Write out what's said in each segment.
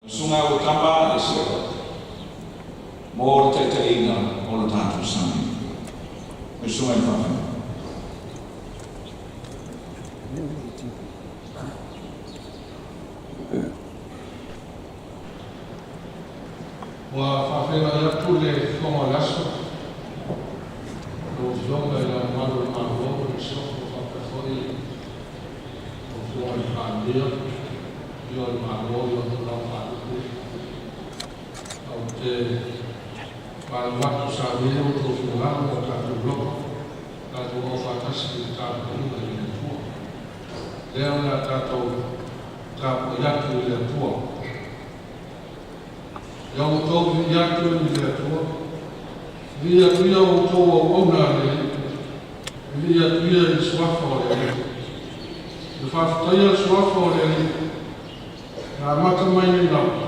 Susuga Autama Esera mo le taitaiina o le tatou sami. Le susuga i le faafeagaiga. Ua faafeiloai atu le Fofoga o le Aso i lau Afioga i Le Ao Mamalu o le Malo ma lau Masiofo, faapea foi lau Afioga i le Palemia, le paia o le Malo i ona tulaga faalupe. Ou te faamalulu atu, sa i ai outou finagalo ma o tatou loto tatou aufaatasi i le tapuaiga i le Atua. O lea o le a tatou tapuai atu i le Atua. Ia outou viia atu i le Atua, viia atu ia o outou auauna a le Alii, viia atu ia i le Suafa o le Alii. Ia faafetaia le Suafa o le Alii, e amata mai nei lava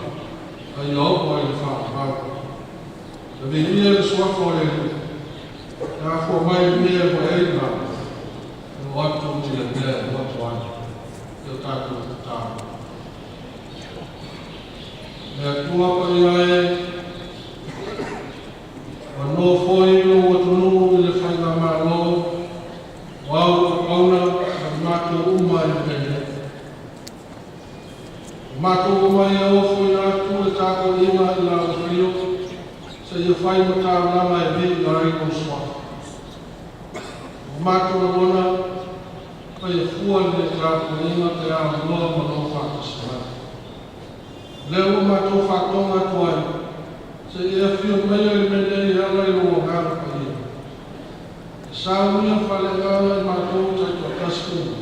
seia oo i le faavavau. Ia viia le Suafa o le Alii, e afua mai le mea ua e ai i lagi e oo atu i le mea e oo atu ai. Ia o tatou tatalo. Le Atua Paia e, ua nofoi lou atunuu i le faigamalo o au auauna ma i matou uma i le mea nei. Ua matou omai e ofoina atu le tapuaiga i lau afio seia fai ma taulaga e viia ai lou Suafa. Ua matou lagona, faia fua lenei tapuaiga pe a aunoa ma lou faatasi mai. O lea ua matou faatoga atu ai, se i e afio maia i le mea nei e ala i lou Agaga Paia, e saunia faaleagaga i matou taitoatasi uma.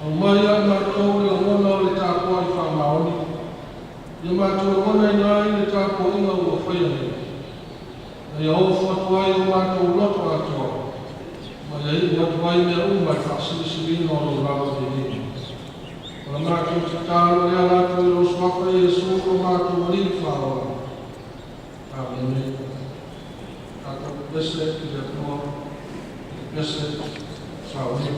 Aumai ia i matou le lagona o le tapuai faamaoni, ia matou lagonaina ai le tapuaiga ua faia nei, ina ia ofo atu ai o matou loto atoa, ma ia iu atu ai mea uma i le faasilisiliina o lou lava viiga. O le matou tatalo e ala atu i lou Suafa Iesu lo matou Alii Faaola. Amene. Tatou pepese i le Atua, pepese saunia.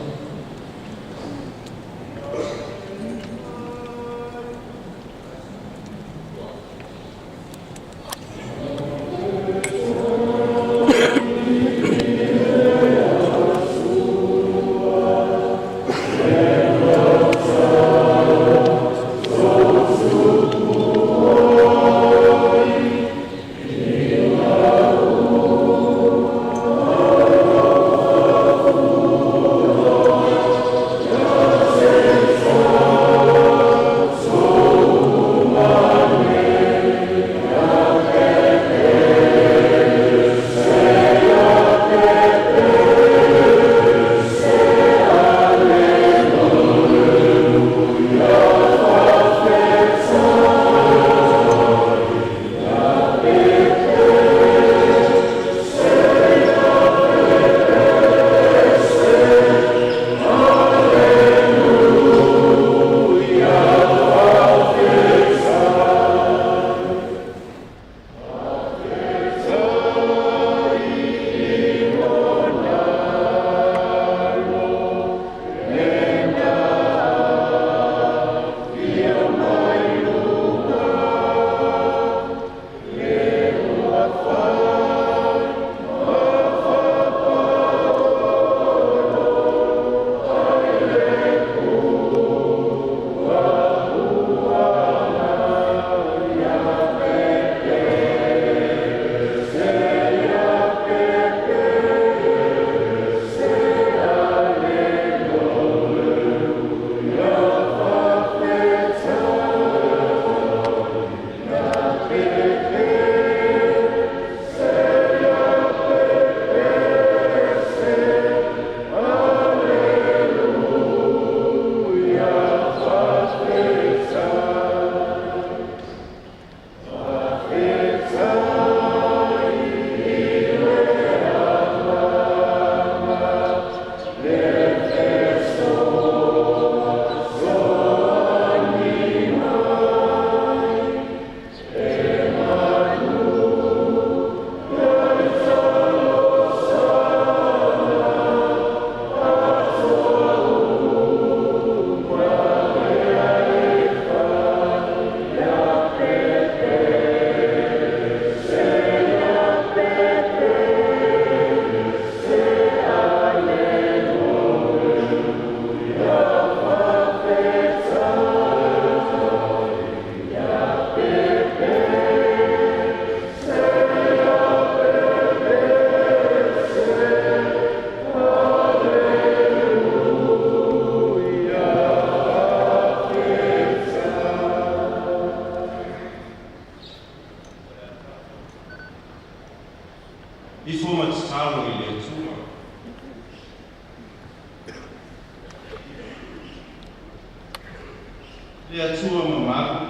Le Atua mamalu,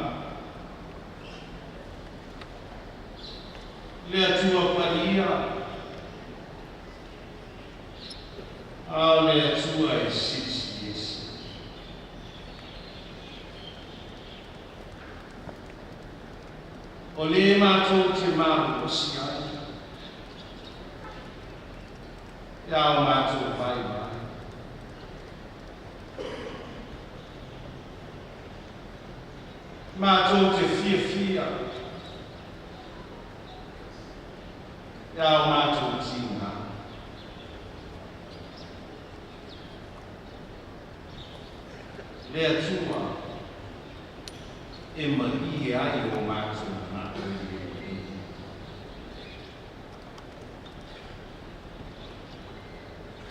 le Atua paia, a o le Atua e silisiliese. O le matou te malolosi ai, e ao matou vaivai. Matou te fiafia, e ao matou tiga. Le Atua e malie ai o matou manaoga.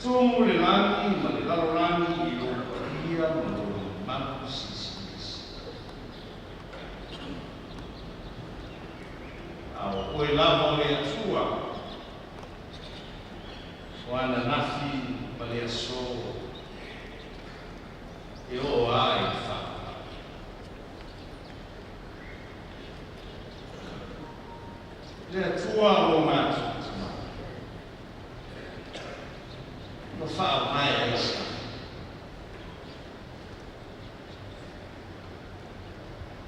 Tumu le lagi ma le lalolagi i lou paia ma lou mamalu silisiliese. A o oe lava o le Atua, o ananafi ma le aso e oo lava i le faavavau. Le Atua o matou tama, na faavae ai sa.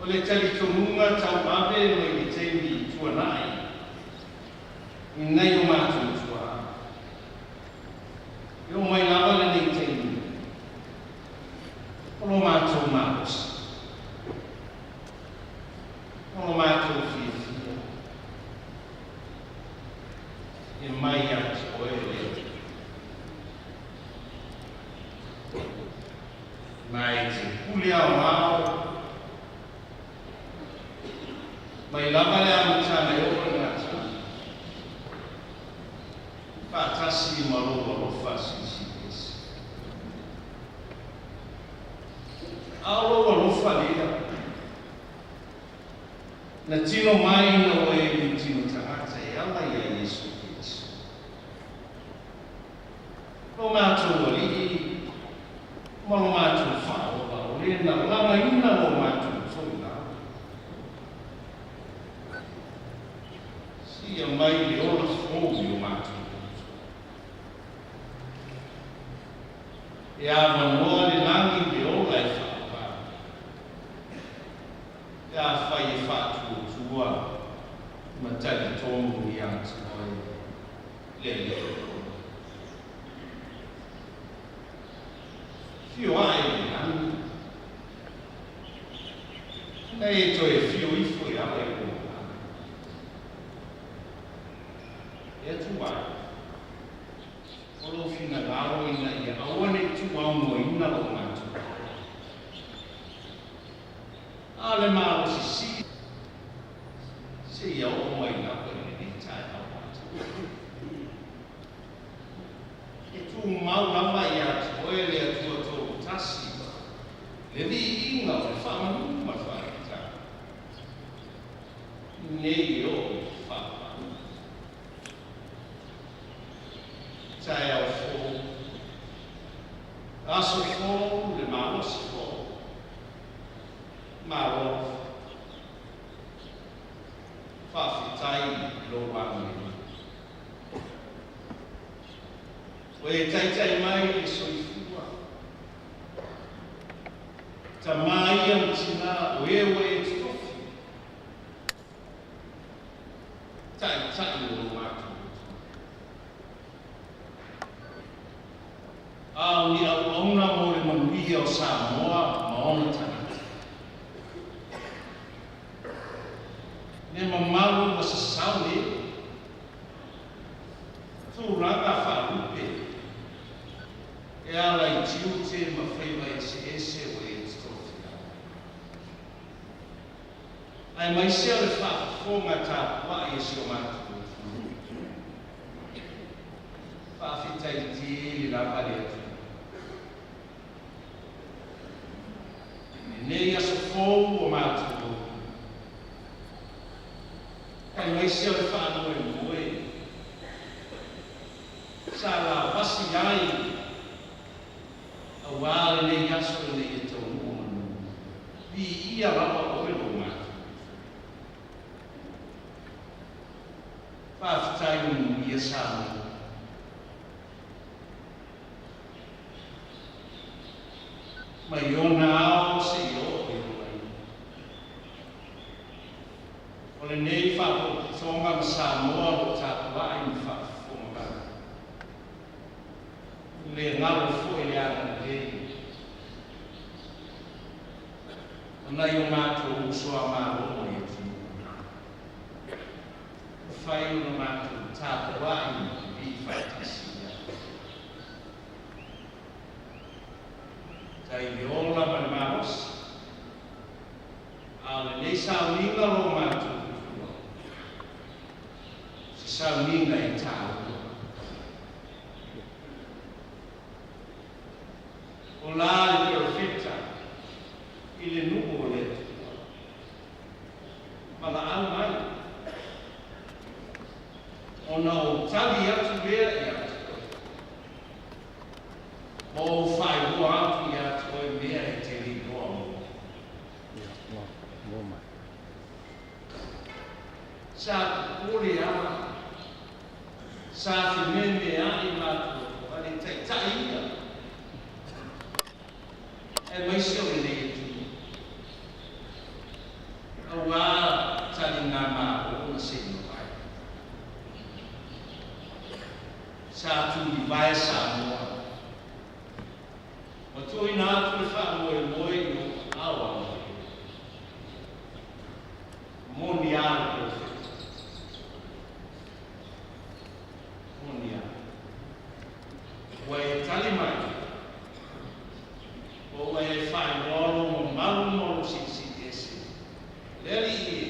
O le talitonuga tauave mai le taimi i tuanai, i nai o matou tuaa. E oo mai lava lenei taimi, o lo matou malosi, o lo matou fiafia, e mai ia te oe le Atua. Na e te pule aoao, mai lava le amataga e oo i le gataga, faatasi ma lou alofa silisiliese. A o lou alofa lea, na tino mai ina ua e itino tagata e ala ia Iesu Keriso. Lo matou Alii ma lo matou Faaola, o le na lagaina lo matou toilalo. Sia mai le ola fou i o matou loto. E avanoa le lagi le ola e faavavau. Pe afai e faatuatua ma talitonu ia te oe le Alii. Fio ae i le lagi, na e toe fio ifo e ala i lou agaga. E Atua e, o lou finagalo ina ia aua ne i tuuaunoaina lo matou. A o le malosi sili seia oo mai lava i lenei taeao atoa. E tumau lava ia te oe le Atua toatasi, le viiga o le faamanu ma le faafetai, nei e oo i le faavavau. Taeao fou, aso fou, le malosi fou, malo, faafetai i lou agalelei. O e taitai mai le soifua, tama ia ma tina o e ua e totofi, taitai o lo matou loto. A o ni auauna mo le manuia o Samoa ma ona tagata. Le mamalu ua sasao nei, tulaga faalupe, e ala i tiute ma faiva eseese ua e totofi ai. Aemaise o le faafofoga tapuai a si o matou atunuu. Faafetai tele lava le Atua. Lenei aso fou o matou, aemaise o le faamoemoe sa lavasi ai auā lenei aso ina ia taunuu manu. Viia. silafia lava oe lou matua. Faafetai ua manuia Samoa. Mai ona ao seia oo i ona iu. O lenei Faalapotopotoga ma Samoa o lo o tapuai ma faafofoga mai, e le galo foi le agalelei o nai o matou uso a Malo i atunuu ua mafai ona matou tapuai ma pipii faatasi i ai. Tai le ola ma le malosi, a o lenei sauniga lo matou tua, se sauniga e taua. O la le perofeta i le nuu o le Atua, valaau mai, ona ou tali atu lea ia te oe, ma ou faailoa atu ia te oe mea e te le iloa mua. Sa popole lava, sa fememeai matua le taitai ia, aemaise o lenei atunuu, auā taligamalo na se i mavae. Sa tulivae Samoa, ma tuuina atu le faamoemoe i ou aao agalelei. Moni a le perofeta. Moni a. Ua e tali mai, ua e faailoa lou mamalu ma lou silisili ese. Le Alii e,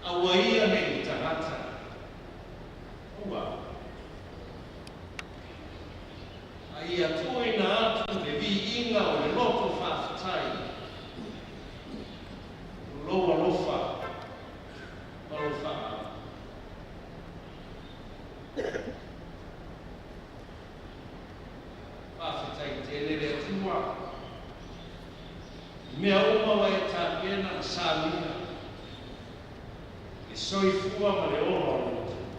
aua ia ne i tagata. Ua. A ia tuuina atu le viiga o le loto faafetai, o lou alofa ma lou faamamalu. Faafetai tele le Atua. I mea uma ua e tapena ma saunia, le soifua ma le ola o le atunuu,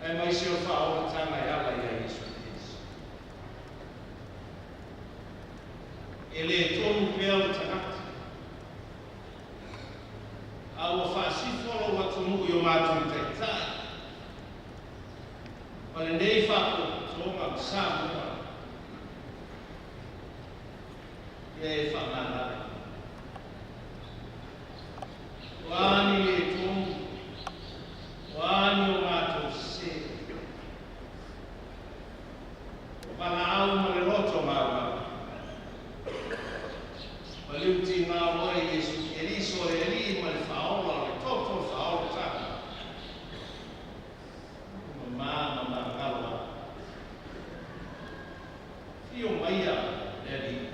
aemaise o faaolataga e ala ia Iesu Keriso. E le tonu pea le tagata, a ua faasifo lou atunuu i o matou taitai, ma lenei Faalapotopotoga ma Samoa, ia e faamalalo. O a ni le tonu, o a ni o matou sese, o valaau ma le loto maumau. Ma liutigā oe Iesu Keriso e Alii ma le Faaola o le toto o le faaolataga. Mamā ma magalo ai. Afio maia le Alii.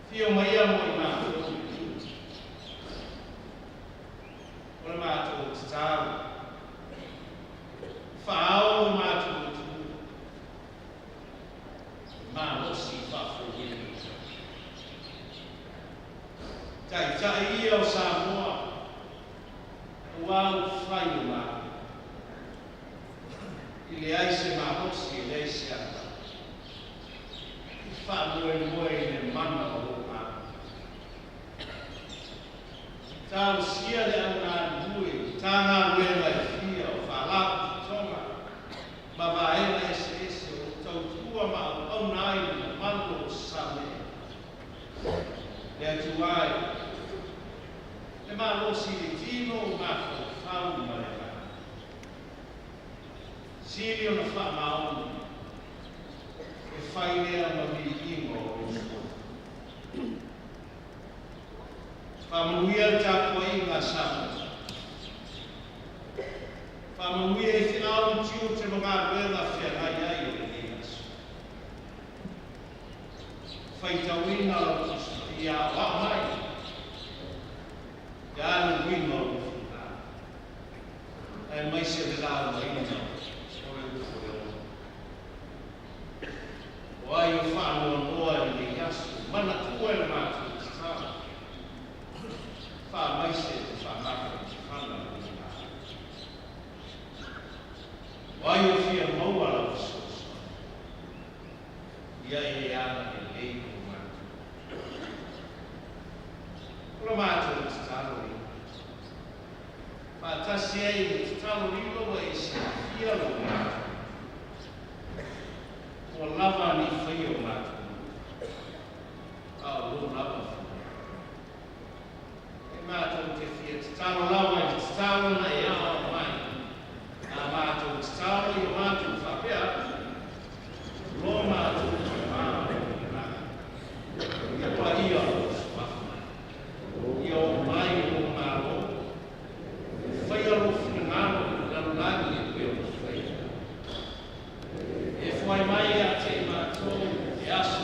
Afio maia mo i matou. O le matou tatalo. Faaoo o matou atunuu. Malosi faafofoga. Taitai ia o Samoa, auā upufai o Malo. I leai se malosi, e leai se agavaa. Faamoemoe i le mana o lou aao. Talosia le au galulue, Matagaluega e fia o Faalapotopotoga ma vaega eseese o lo o tautua ma auauna ai le mamalu o Samoa. Le Atua e, le malosi i le tino o mafaufau ma le agaga. Sili ona faamaoni, e fai lea ma viiga o lou Suafa. Faamanuia le tapuaiga a Samoa. Faamanuia i feau ma tiute ma galuega feagai ai o lenei aso. Faitauina lau Tusi Paia aoao mai, le a le uiga o lou finagalo, aemaise le laugaina o le upu e ola. O ai o faanoanoa i lenei aso. Tasi manatua e le matou tatalo, faamaise le faamafanafana o le ai o fia maua lau fesoasoani, ia e agalelei mo matou. O le matou tatalo ia, faatasi ai le tatalo lilo ua e silafia lo matou, ua lava ni faia o matou, a o lou lava finagalo. E matou te fia tatalo lava i le tatalo na e aoao mai. A matou tatalo ia matou faapea atu, lo matou Tama o i le lagi, ia paia lou suafa, ia oo mai lou Malo, faia lou finagalo i le lalolagi e pei ona faia. E foai mai ia te i matou e aso.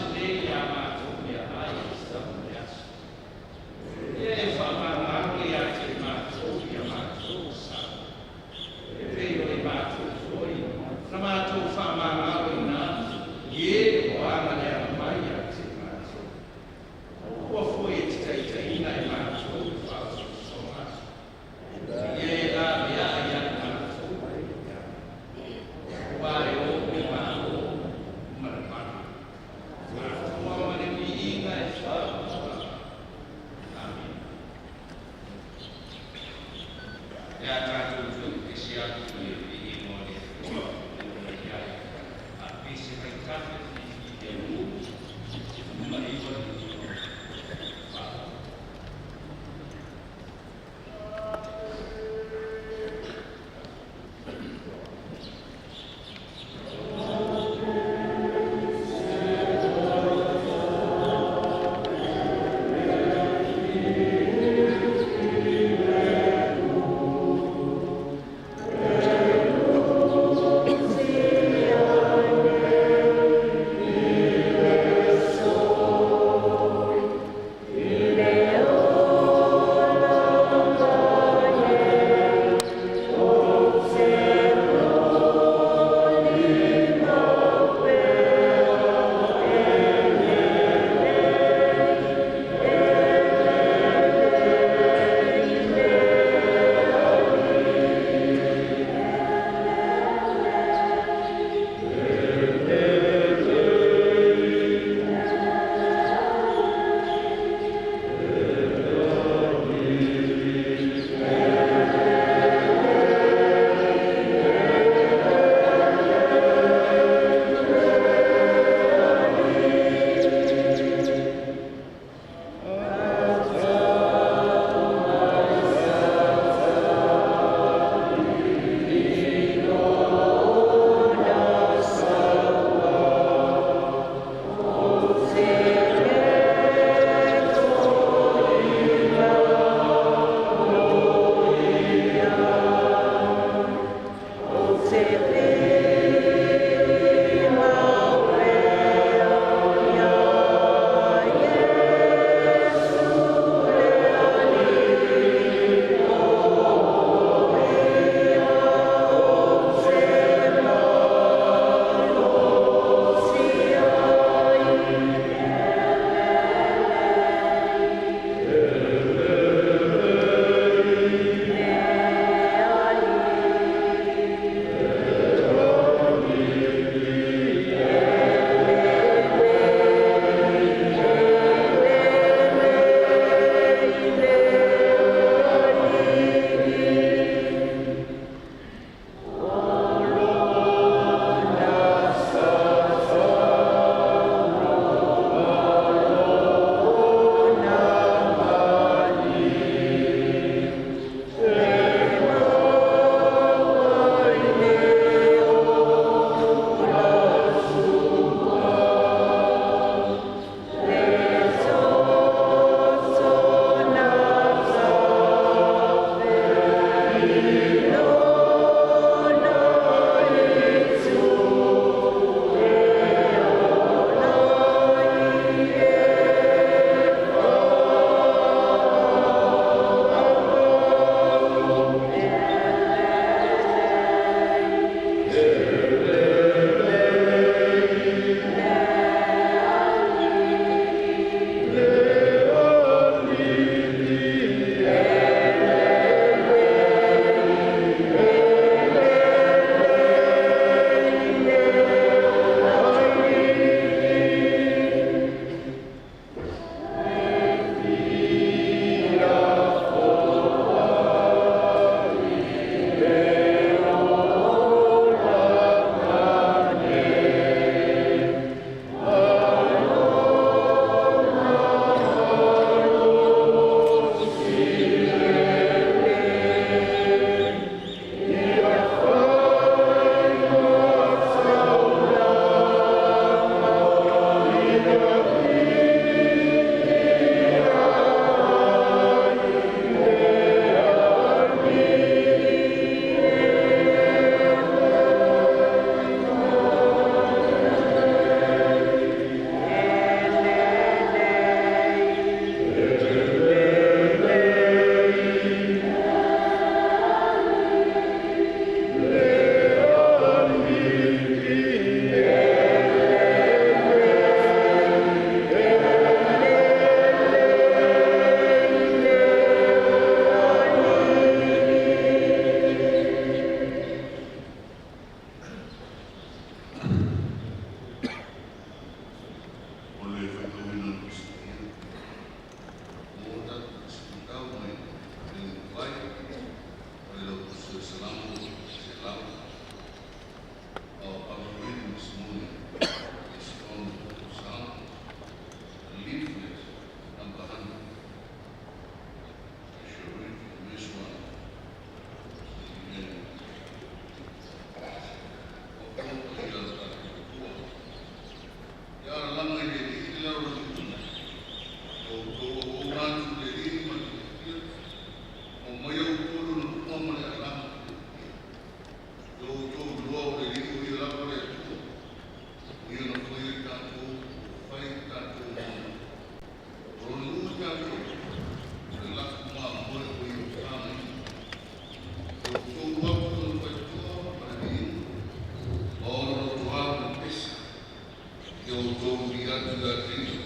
Outou vivi atu ia te Ia,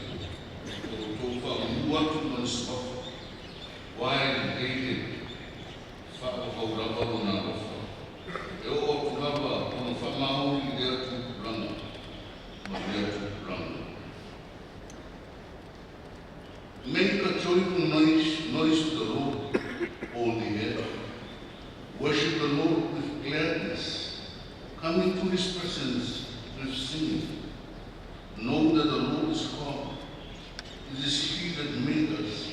ia outou faamanu atu ma le Suafa, aua e lelei le faavavau lava Lona alofa, e oo atu lava ona faamaoni i lea tupulaga ma lea tupulaga. Make a joyful noise to the Lord, all the earth. Worship the Lord with gladness. Come into his presence with singing. Know that the Lord is God. It is he that made us,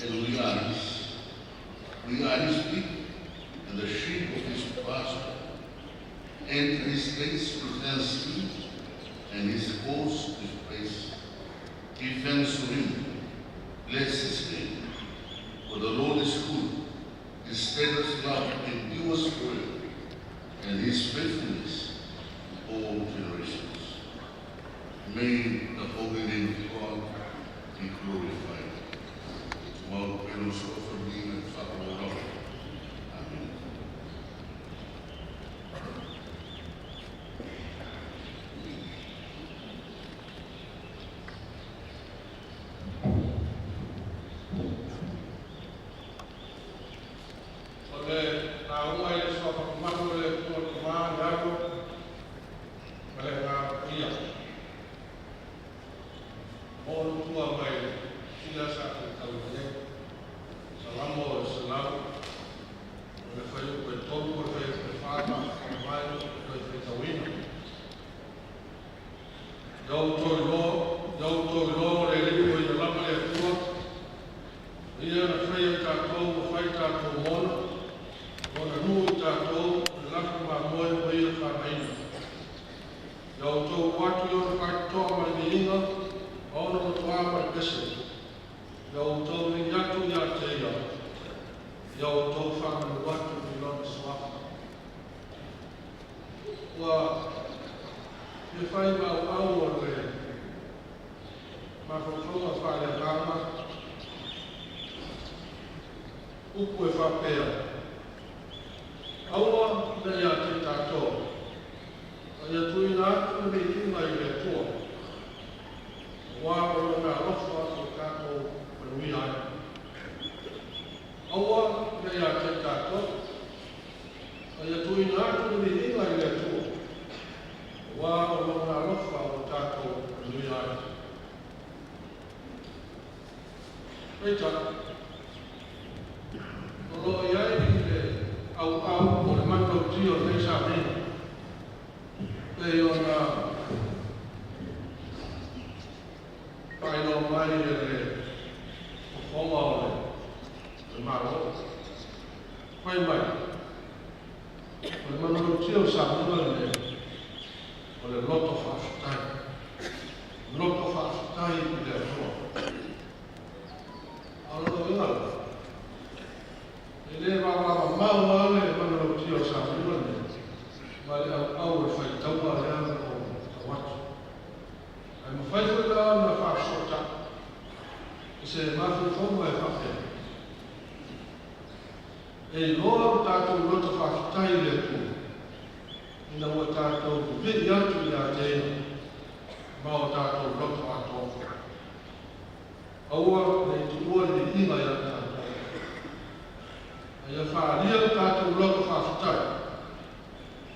and we are his. We are his people, and the sheep of his pasture. Enter his gates with thanksgiving, and his courts with praise. Give thanks to him. Bless his name. For the Lord is good. His steadfast love endures forever, and his faithfulness to all generations. May the holy name of God be glorified. Tumau pea Lona Suafa viiga faavavau lava. Amen. O le lauga i le suafa mamalu o le Atua le Tama, le Alo ma le Agaga Paia. O le tua mai sila sa tau nei. Salamo o le 100. O le fuaiupu 3, o le fuaiupu 4, mai o le faitauina. Ia outou iloa, ia outou iloa le Alii o ia lava le Atua. Ia na faia i tatou ua fai tatou mona, ona nuu i tatou le lafo mamoe o ia whanaina. Ia outou atu i ona faitotoa ma le viiga, ma ona matuā ma le pese. Ia outou vili atu ia te ia, ia outou faamanu atu i lona suafa. Ua fia fai maauau o le mafaufauga faaleagaga upu e faapea, aua ne i ia te tatou, a ia tuuina atu le viiga i le Atua, aua o lona alofa o tatou manuia ai. Aua ne i ia te tatou, a ia tuuina atu le viiga i le Atua, aua o lona alofa o tatou manuia ai. Peitai, o lo o i ai le auau o le manulauti o lenei samiga, pei ona faailoa mai e le fofoga o le Malo. Fai mai, o le manulauti o le samiga lenei, o le loto faafetai. Loto faafetai i le Atua. A o lona uiga la, e le vavavamao lava le manulauti o le samiga lenei, ma le auau o le faitauga lea na ou tau atu. Ae mafai foi la ona faafesootai i se mafaufauga e faapea, e iloa lo tatou loto faafetai i le Atua, ina ua tatou vivii atu ia te ia ma o tatou loto atoa. Aua ne i tuua le viiga ia tatou. A ia faaalia lo tatou loto faafetai,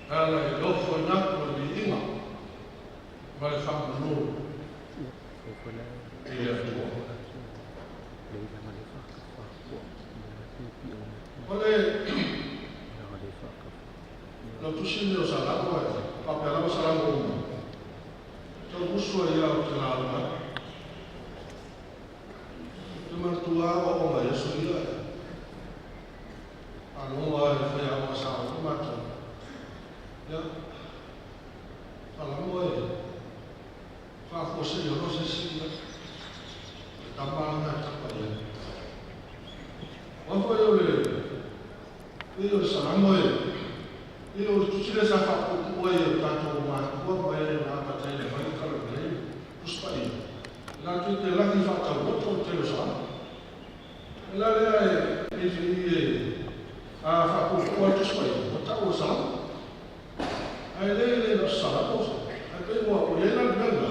e ala i le ofoina atu o le viiga ma le faamanu i le Atua. O le lau tusi lenei o Salamo e faapea lava Salamo uma. Tau usu ai au te lauga ai. Te manatua o mai aso ia e. Faalogo lava i le faiaoga sa o matou. Ia, Salamo e faafuasei o se isi ia. Le tama lena e tapa i ai. O foi o le e o le Salamo e e o le tusi lea sa faapuupuu ai e o tatou matua ma e na amata ai le mai le talalelei Tusi Paia. Latou te lagi faatauloto le tele o Salamo. E la lea e e a faapuupuu ai le Tusi Paia, ua tau o le Salamo. Ae le le na o se Salamo, ae pei ua i ai la le mea lena.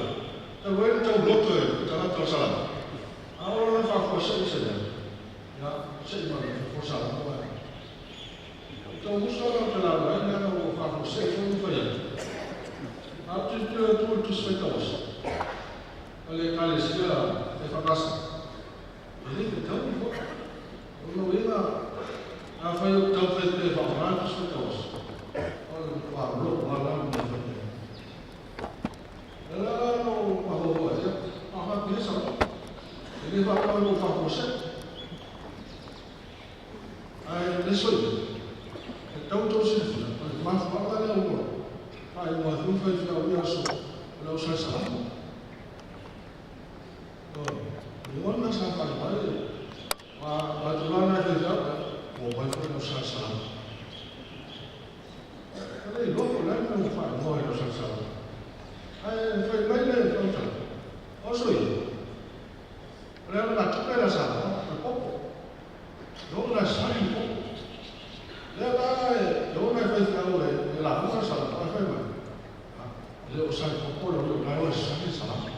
Salamo ai. Tau musa la te la mai na o fa fo se fo fa ya. A te te tu tu se ta os. Ale kale sia e fa kasa. E le te tau fo. O no ina a fa yo tau fe te fa ma tu se ta os. O le fa lo wa la mo fa te. La no pa ho ho ya. A fa pi sa. E le fa ka lo fa fo se. Ai le so. Tau tau silafia, o le mafuaaga lea ua faaigoa ai foi faifeau i aso o le ausalasalama. O lagona sa faaigoa ai a tulaga i faifeau, ua omai foi le ausalasalama. E le iloa po o le a le mea ua faaigoa ai le ausalasalama. Ae fai mai le faamatalaga, o aso ia, o le alagatupe la Samoa, o le popo. E oo ina sali le popo. Lea la e oo nai faifeau e lauga le salamo ae fai mai, E le o sali popo le alii o la e o e sali le salamo.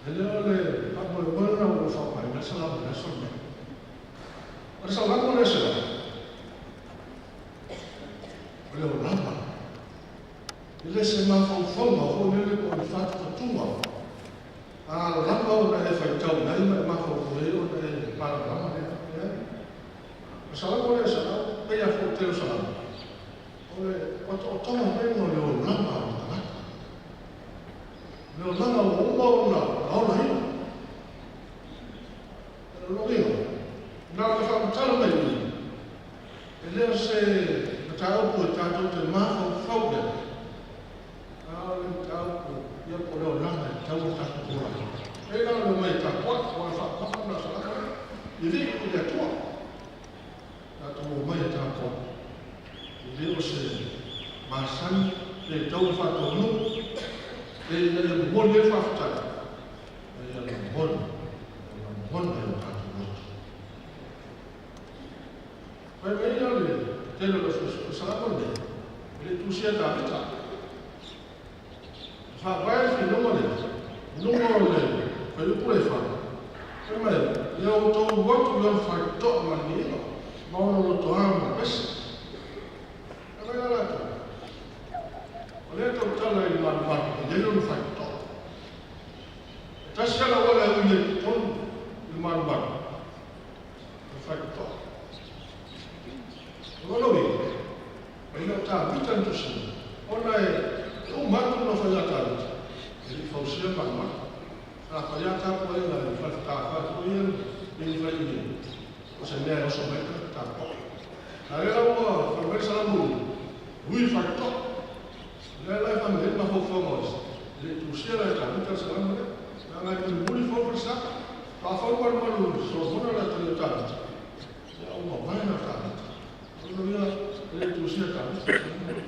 E le o le faamoemoe lena ua ou faaaogaina le salamo i le aso lenei. O le salamo lea se o le olaga. E le se mafaufauga foi lele po o ni fatufatuga a lava ona e faitau ai ma e mafaufau ai ona e malamalama lea. Leai. O le salamo lea sa pei a foi o le tele o salamo, o le otootoga maiga o le olaga o le tagata. O le olaga ua uma ona olaina. O lona uiga, na ona faamatala mai i i, e le o se mataupu e tatou te mafaufau i ai, a o le mataupu ia po o le olaga e tatau ona tatou ola ai. E la o le omai e tapuai, aua e faamamafa le laasalaka lea, i alii i le Atua. Tatou omai e tapuai. E le o se masani pe tatau ona faataunuu pe ina ia momoli ai le faafetai, a ia lagona, lagona e o tatou loto. Fai mai ia le tele o le salamo lenei, e le tusia e Tavita. E faavae le finauga lea i luga o le fuaiupu le 4. Fai mai, ia outou atu i ona faitotoa ma le viiga, ma ona lotoa ma le pese. Fai mai la latou, o lea tautala i le malumalu e i ai lona faitotoa. E tasi lava le auala e ui ai i totonu i le malumalu, o le faitotoa. O lona uiga, e le o Tavita le tusiga, ona e uma atu ona fai ia Tavita, e le i fausia le malumalu. Sa fai lava tapuaiga i le faletafa foi ia le fai i o se mea e oso mai ai tagata tapuai. A o lea la ua fai mai le salamo i ui i le faitotoa. O lea la e fai mai ai le mafaufauga o e le i tusia la e Tavita le salamo lea. Leaga e mulimuli fou falesa. Faafau malumalu Solomona le atalii o Tavita, ia ua mavae na o Tavita. O lona uiga e le i tusia e Tavita le salamo lea.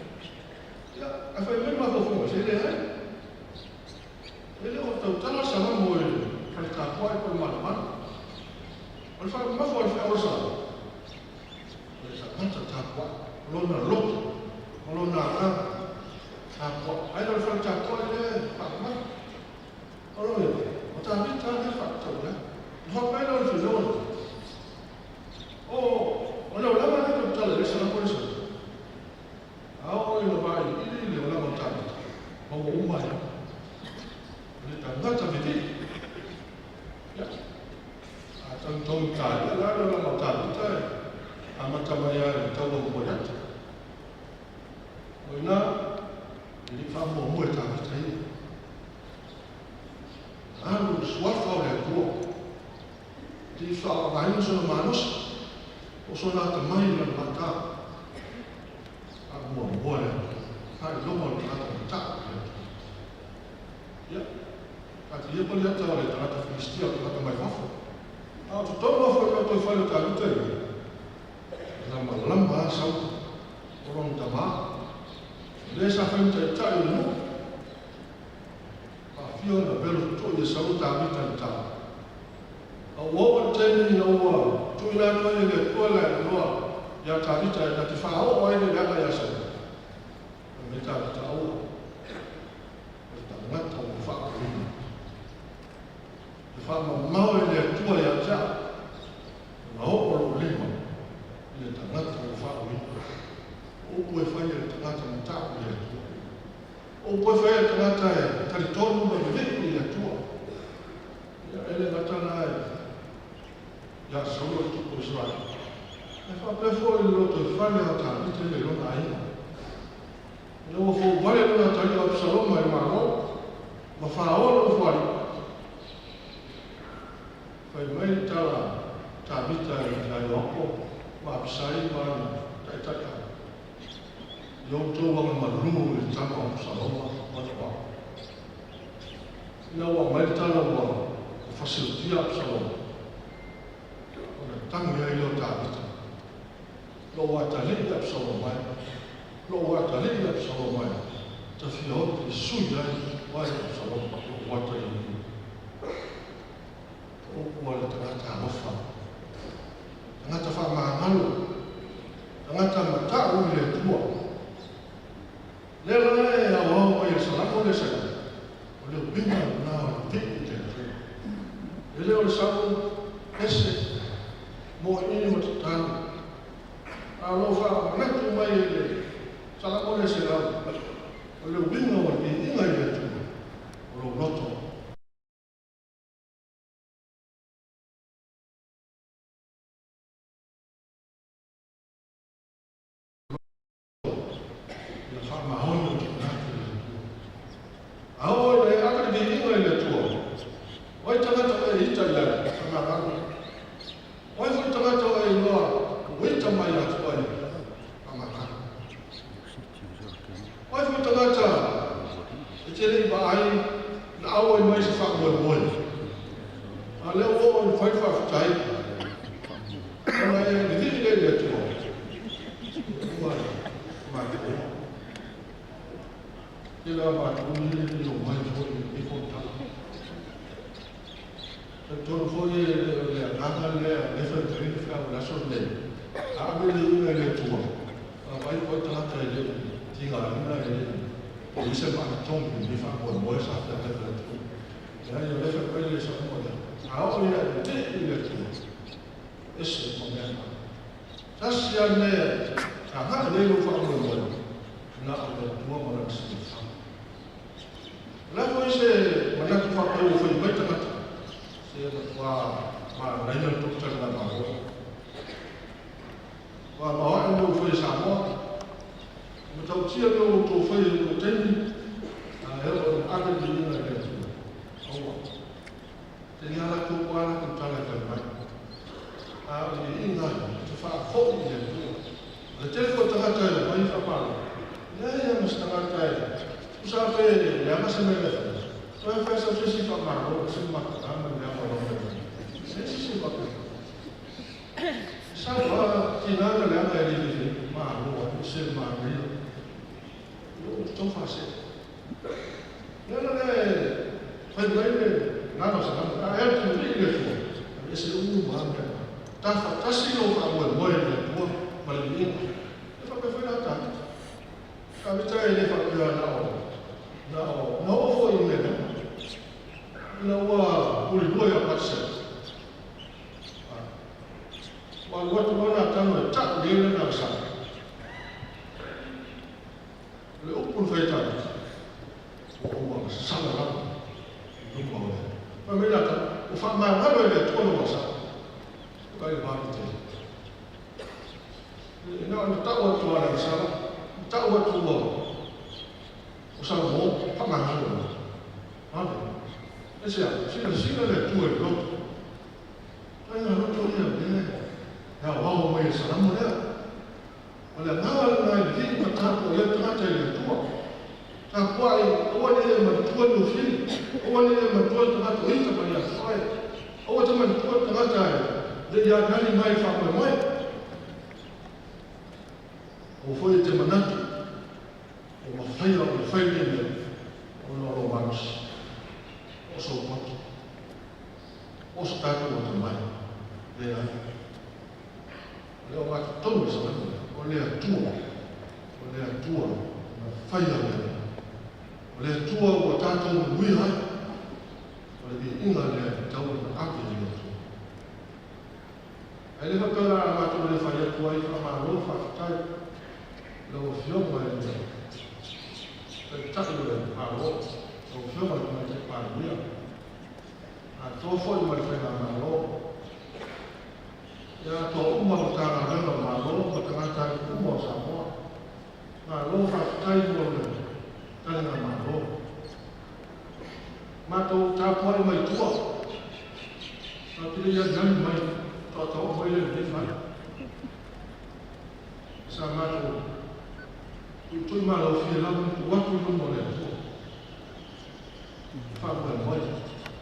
Ia, ae fai mai le mafaufauga, se leai. E le o tautala salamo i le fale tapuai po o le malumalu. O le faamamafa o le feau o le salamo, o le tagata tapuai, o lona loto, o lona agaga tapuai. Ai o le fale tapuai lea e faamamafa. O lona uiga, o Tavita lea e faatatau i ai. Ona faapea lea o le finauga lea, o le olaga lea e tautala i ai le salamo lea salamo. A oo ina vailiili le olaga o Tavita, maua uma ai lava. O le tagata vevii. Ia, a tagitagi talia la le olaga o Tavita e amata mai lava i le taua ma Koliata. O i ina, e le i faamuamua e Tavita ia. Alu i le suafa o le Atua. E le i faaaogaina sona malosi po o sona atamai i lana mata. Faamuamua le Atua. Faailoga o le tagata matau i le Atua. Ia, taatia Koliata o le tagata Filistia, o le tagata mai fafo. A o totonu lava foi o le lotoifale o Tavita ia, e lamalama lava Saulo, o lona tamā. O le sa fai ma taitai o le nuu. Faafia ona velo toto'i e Saulo Tavita i le tala. A ua oo i le taimi ina ua tuuina atu ai e le Atua le avanoa ia Tavita e na te faaoo ai le leaga ia Saulo, fai mai Tavita, Aua, o le tagata ua faauuina. E faamamao e le Atua ia te faia le tagata e talitonu ma vevii i le Atua. Ia e le gata lena ia Saulo le tupu o Isaraelu, ae faapea foi i le lotoifale o Tavita i lona aiga. Ina ua fouvale lona atalii o Apisaloma i le Malo ma faoa le nofoalii, fai mai le tala a Tavita ia Ioapo ma Apisai ma ana taitai aiga, “Ia outou agamalu i le tama o Apisaloma ma lou ao.” Ina ua aumai le tala ua fasiotia Apisaloma, ona tagi ai lea o Tavita, “Lou atalii Apisaloma e, lou atalii Apisaloma e, ta fia oti sui ai oe Apisaloma, lou atalii.” O upu a le tagata alofa, tagata faamagalo, tagata matau i le Atua. Lea la e aoao mai e le Salamo le sa, o le uiga lena o le vivii i le Atua. E le o le sau pese, moʻiʻi ma tatalo, a o lo o faamanatu mai e le Salamo le 100, o le uiga o le viiga i le Atua, o lou loto ia faamaoni o tuuina atu i le Atua. A oo ina e ave le viiga i le Atua, o ai tagata o e ita i ai? Faamagalo. O ai foi tagata o e iloa ua ita mai ia te oe? Faamagalo. O ai foi tagata e te le i vaai na auai mai se faamoemoe, a lea ua oo ina fai le faafetai, ona e vivii lea i le Atua, ua matou. Tele matou ia e omai foi i lenei fonotaga. Talitonu foi le agaga lea o lea e fai atu ai le feau i le aso lenei, a ave le viiga i le Atua, a vaai po o ai tagata e le i tigaina, e le i i ai se magatonu i lenei faamoemoe sa feagai ma le atunuu. Leai, o lea e fai mai le Salamo lea, a oo ina e vivii i le Atua, ese ma mea na. Tasi lava le mea e agai i ai lou faamoemoe, na o le Atua ma Lana silafaga. O le a foi se manatu faapea ua fai mai tagata, se matua manaia le tou taligamalo. Ua maoae mea ua fai e Samoa, matautia mea ua outou faia i lou taimi, a e oo ina ave le viiga i le Atua, aua. Te ia latou ua latou tala e fai mai. A o le viiga e te faafoi i le Atua. O le tele foi o tagata e omai faamalo, leai lava ma se tagata e tusa pe leaga se mea e fai. Toe fai sau se isi faamalo, se mataaga le aga o lau mea. Se se faapea. Sau a tina na leaga e le lelei, malo ai, se manaia. O tau faasee. Le la le fai mai le agaga o Salamo, a e te vivii i le Atua, aveese uma lava mea. Tafatasi lou faamoemoe i le Atua ma le viiga. E faapea foi la Tavita. Tavita e le faapea na o, na oo foi i mea leaga. Ina ua pulilua ia Patisema. Ua alu atu loa Natano e ta'u i ai lana agasala. O le upu na fai e Tavita, ua ou agasala lava i luma o le. Fai mai Natano, ua faamagalo e le Atua lou agasala. Vaai le vave tele. Na ona ta'u atu lava le agasala, ta'u atu ua o Salomō, faamagalo le. Ave. E se a, silasila le Atua i le loto. Ai na loto ia lea e aoao mai e Salamo lea. O le agaga lena i le vii ma tapuai ai tagata i le Atua. Tapuai, aua ne i e manatua le ofili, aua ne i e manatua le tagata o ita mai ia te oe. Aua te manatua le tagata e le i aliali mai i le faamoemoe. Aua foi e te manatu ua mafai ona fai lenei mea ona o lou malosi, o sou poto, o so tatou atamai. Leai. O le aiatatau e Salamo, o le Atua, o le Atua na faia mea. O le Atua ua tatou manuia ai. O le viiga lea e tatau ona ave i le Atua. Ae le faapea la a matou le fai atu ai faamalo faafetai lau Afioga i le Taitai o le Malo, lau Afioga i le Tamaitai Palemia, atoa foi ma le faigamalo, ia atoa uma Matagaluega a le Malo ma tagatanuu uma o Samoa. Malo faafetai mo le taligamalo. Matou tapuai mai tua, tatou te le i aliali mai faatoa taoo mai lea i lenei fale. Sa matou tuitui malofie lava ma tuu atu i luma o le Atua. Faamoemoe.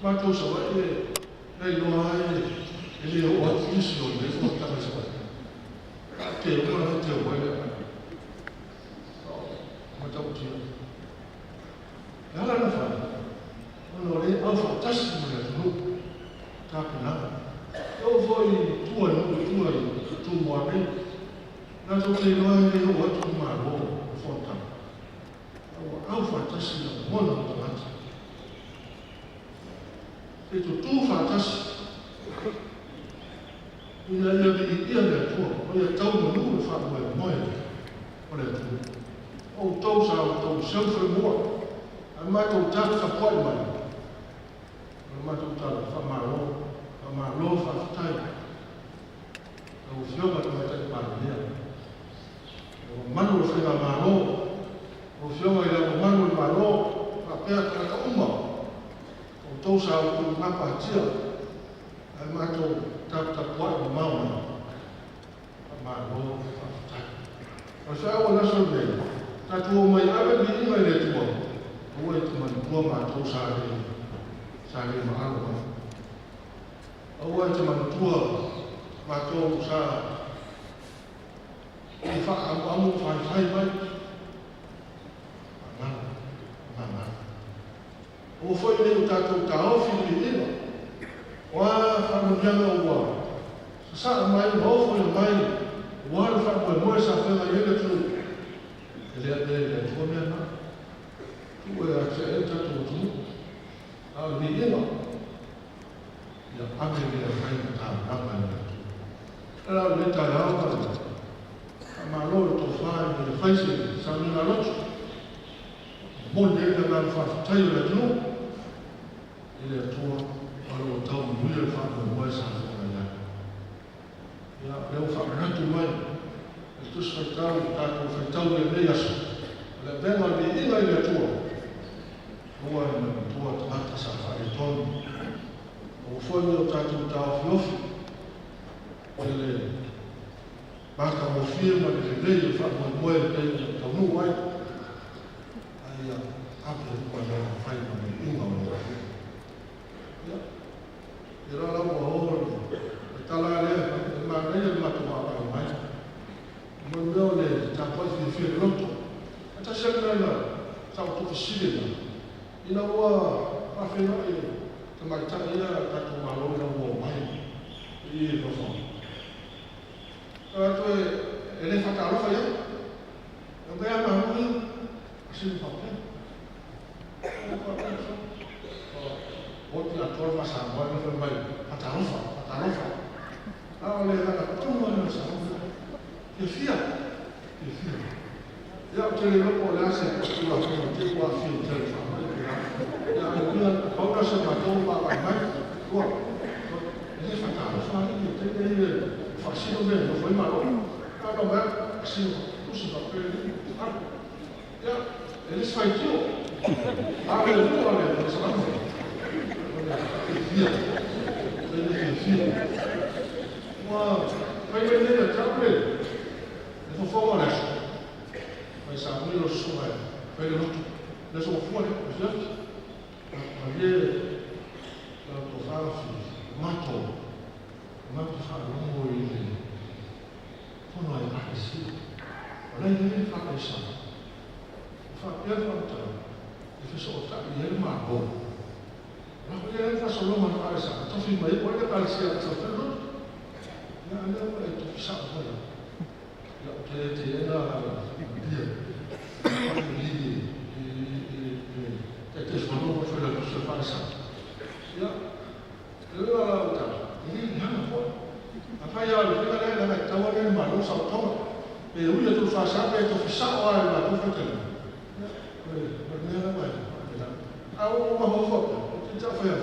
Matou Savaii e na iloa ai e le oo atu nisi o lenei fonotaga i Savaii. Te uma la te o ai le matautia. E ala na fai, ona o le aufaatasi ma le atunuu, tapenaga. E oo foi i tua i nuu i tua i Tumua nei, latou te iloa e le oo atu le Malo i fonotaga. A ua aufaatasi le lagona o tagata. Se i tutū faatasi ina ia viiia le Atua, o ia tau manu le faamoemoe o le atunuu. O outou sa outou seu faimua, ae matou taputapuai mai, o le matou tala, faamalo, faamalo faafetai. Lau Afioga i le Tamaitai Palemia, ua mamalu o le faigamalo, lau Afioga i Le Ao Mamalu o le Malo, faapea tagata uma, o outou sa outou gapatia, ae matou taputapuai mamao mai, faamalo faafetai. O le feau o le aso lenei, tatou omai ave le viiga i le Atua, aua e te manatua matou sa le maalo mai. Aua e te manatua matou sa i faaamuamu faifai mai. Faamalo, faamalo. Ua foi nei o tatou taofi i le viiga, o a faamanuiaga ua sasaa mai ma ofoina mai, ua le faamoemoe sa feagai ai le atunuu, e le avea i le Atua mea na. Tuu e atiae le tatou atunuu. A o le viiga, ia ave lea fai ma taulaga i le Atua. E la o lenei taeao ma le faamalo i le tofa ina ia fai se sauniga lotu. Momoli ai le agaga faafetai o le atunuu i le Atua o lo o tau manuia le faamoemoe sa feagai ai. Ia, lea ua faamanatu mai le Tusi Faitau, tatou faitau i lenei aso, o le avega o le viiga i le Atua, aua e manatua tagata sa faaletonu. Aua foi ne i o tatou taofiofi i le matagofie ma le lelei o le faamoemoe e pei ona taunuu ai, ae ia ave uma i lana fai ma viiga o le Atua. Ia, i la ua o le tala lea, e manaia le matou vaavaai mai. Mo le mea o le tapuai fiafia i le loto. Ae tasi lava le mea na sa ou fesili ai, ina ua faafeiloai i tamaitai ia a tatou Malo ina ua omai i i nofoaga. Atu e le faatalofa i ai. E mea malo ia, asinu faapea. O te atoa le faasamoa na fai mai, faatalofa, faatalofa. A o le agaga tonu lava lea sa fiafia, fiafia. Ia, ou te le iloa po o le a se Tulafono te i ua aafia i tele faamai pe a. Ia, ae uiga, pau lena o se matou vaavaai mai. Ua, e le faatalofa alii e teine ia e faasino mea e nofo ai Malo. A no mai asino tusi faapea alii. Ia, e le se faitio. A o le lua o le salama. O le fiafia. O le fiafia. Ua fai mai nei ia te au le fofoga o le aso. Mai sa mui lo susuga e fai le lotu. Le aso mafua le afiafi. Malie lau tofa fi matou. Matou faalogo i le fono a Ekalesia. O la e i ai le faalaisa. O faapea le faamatalaga, e fesootai i ai le Malo. O la foi e i ai le faasologa o le faalaisa, tofi mai ai po o ai le Ekalesia e fai le lotu. Ia, a lea ua e tofi sao mai lava. Ia, ou te le teena ia. I le Taitaifono ma le Failautusi o le faalaisa. Ia, le uiga la o le tala, e le leaga foi. Afai lava o le faiga lea, leaga e tatau lava le Malo saotoga. Pe ui atu i le FASA pe tofi sao lava e le matou faitalia. Ia, o le A o maho fo, te ta fa ya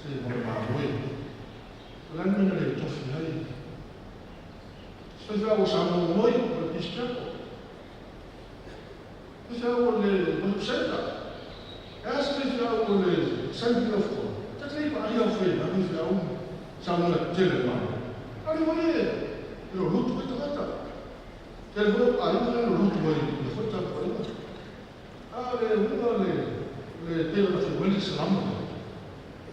se mo ma mo e. La ni na le tofi ai. Se fa o sa mo moi o le pistiaco. Se fa o le mo senta. E se fa o le senti of ko. Te te pa ai o fe na ni fa o sa mo le tele ma. Ali mo e lo lutu e tata. Te le ai mo lo lutu e le fo ta ko. A le unga le le te o te weli salama.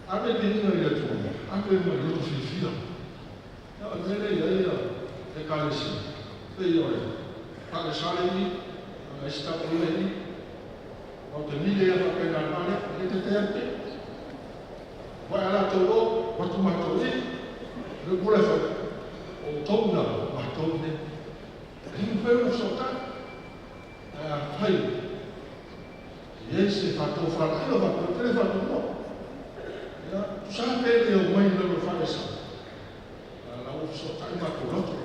A le te inga i atu. A pe mo lutu fi fi. Ya le le ya ya e kalesi. Te yo e. Pa le sale ni a sta ko le ni. O te ni le ya pa na na le te te te. Wa ala to o wa tu ma to ni. Le ko le fa. O to na ma to ni. Ni pe o so ta. A hai. Yes, fa to fa la fa to te fa to mo. Ya, tu sa pe le o mai le fa le sa. La o so ta ma to loto.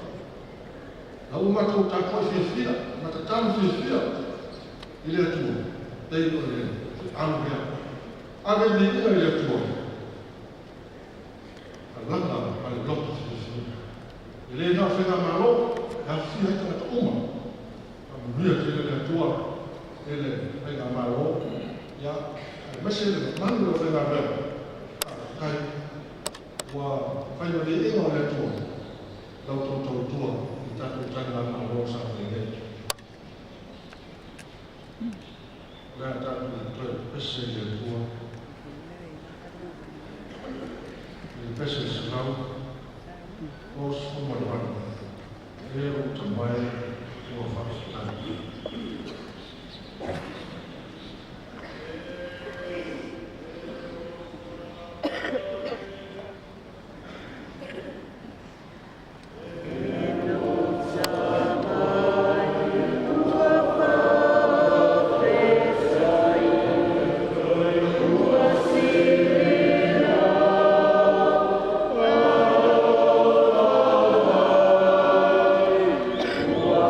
La o ma to ta ko fi fi, ma ta ta fi fi. Ile tu. Te o le au ya. A le ni ile tu. A la la ma le loto fi fi. Ile na fe na malo, ya fi ha ta uma. A mo ni te le tu. Ele fe na malo. Ya, ma se le malo fe na be. Kai wa fai no le e o le tu. Lau tau tau tua i tātou tanga malo sa le. La tātou i toe pese i le tua. I pese se lau, os fumarwana. E o tamai ua whakatai. Ua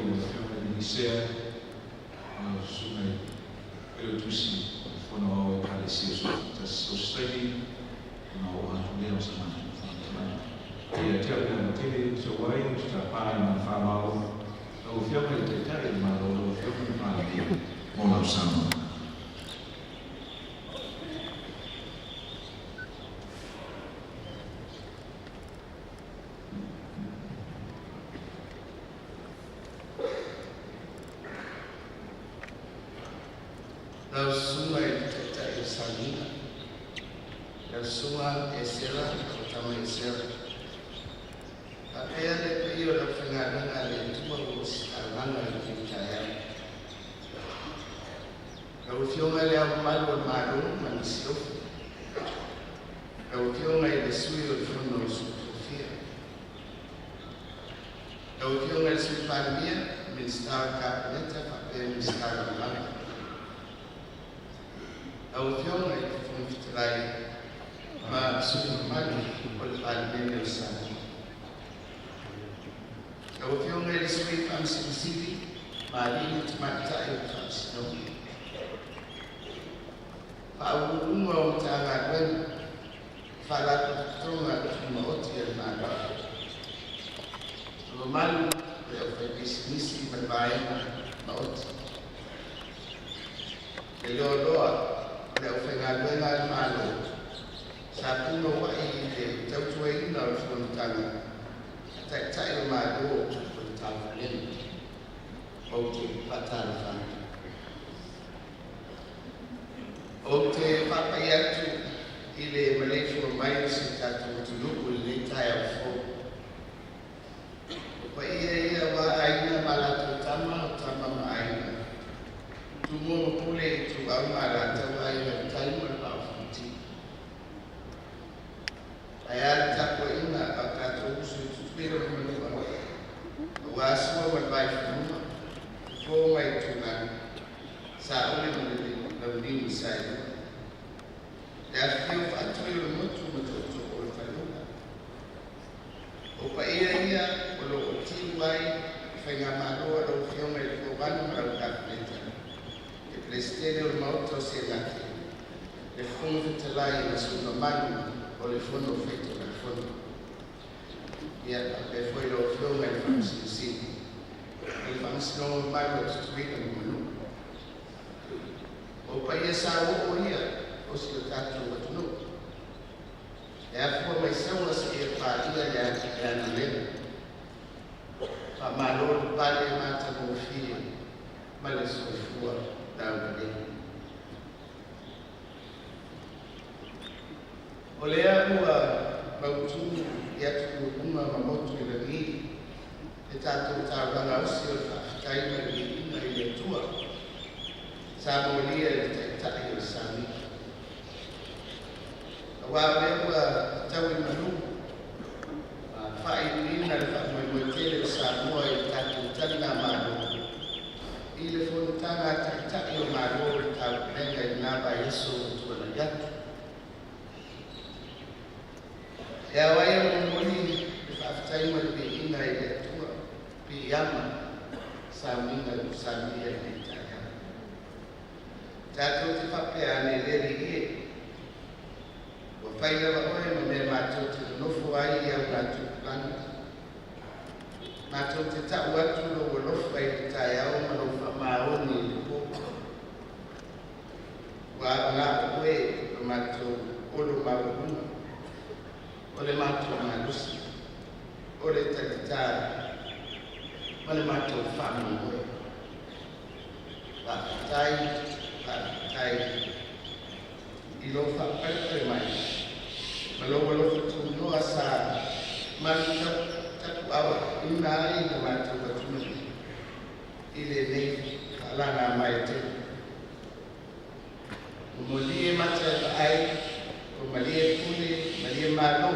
foi i le Afioga i le Nisea, ma lau Susuga i le Failautusi o le Fono Aoao o Ekalesia Soofaatasi Australia, ona oo atu lea o sa matou faamatalaga. Ia te au le ava tele e sau ai ou te tapa i le faaaloalo lau Afioga i le Taitai o le Malo, lau Afioga i le Palemia, mo lau saunoaga. Lau Susuga i le Taitai o le Sauniga, lau Susuga Esera o Tama Esera, faapea le paia o le aufaigaluega a le Atua ua ositaulaga i lenei taeao. Lau Afioga i Le Ao Mamalu o le Malo ma le Masiofo, lau Afioga i le Sui o le Fono a Sui Tofia, lau Afioga i le Sui Palemia, Minisita o le Kapeneta faapea Minisita Lagolago. Lau Afioga i le Fofoga Fetalai ma sui usufono mamalu o le Palemene o Samoa. Lau Afioga i le Sui Faamasino Sili ma alii ma tamaitai o le Faamasinoga. Faauluuluga o Matagaluega, Faalapotopotoga Tumaoti a le Malo. Le mamalu o le aufaipisinisi ma le vaega maoti. Le loaloa o le aufaigaluega a le Malo sa punouai i le tautuaina o le fonotaga a Taitai o Malo o le Taupulega. Ou te faatalofa atu. Ou te faapai atu i le maleifua mai o si o tatou atunuu i lenei taeao fou. O paia ia aua Aiga ma latou Tama, o Tama ma Aiga, Tumua ma Pule, Ituau ma Alataua, Aiga i le Tai ma le Vaa o Fonoti. Ae a le tapuaiga a o tatou uso i Tutuila ma Manua, aua Sua ma le Vaifanua, Fofo ma Aitulagi, Saole ma le Launiu na Saelua. Le afifio o Faatui o le Motu ma Tootoo o le Faleula. O paia ia o lo o tiu ai le faigamalo a lau Afioga i le Kovana ma lau Kapeneta, le Peresetene o le Maota o Senate, le Fofoga Fetalai ma sui usufono mamalu o le Fono Faitulafono. Ia faapea foi lau Afioga i le Faamasino Sili ma le Faamasinoga mamalu a Tutuila ma Manua. O paia sauoo ia o si o tatou atunuu e afua mai Saua seia paia le anulega. Faamalo le pale matagofie ma le soifua laulelei. O lea ua mautu i atuluuluga ma motu i lagi le tatou taulaga osi o le faafetai ma le viiga i le Atua sa molia e le Taitai o le Sauniga. Aua o lea ua tau i manu ma faaiuina le faamoemoe tele o Samoa i le tatou taligamalo i le fonotaga a Taitai o Malo o le Taupulega i lena vaiaso ua tuanai atu. E ao ai ona momoli le faafetai ma le viiga i le Atua piiama sauniga ua saunia i lenei taeao. Tatou te faapea ane le Alii e, ua fai lava oe ma mea matou te nonofo ai i augatupulaga. Matou te tau atu lou alofa i le taeao ma lou faamaoni i le po. Ua na o oe lo matou olo maualuga, o le matou malosi, o le talitā ma le matou faamoemoe. Faafetai, faafetai i lou faapalepale mai ma lou alofa tunoa sa malu tapuaaoina ai le matou atunuu i lenei faalaga mai tele. Ua malie mata e vaai, ua malie pule, malie malo,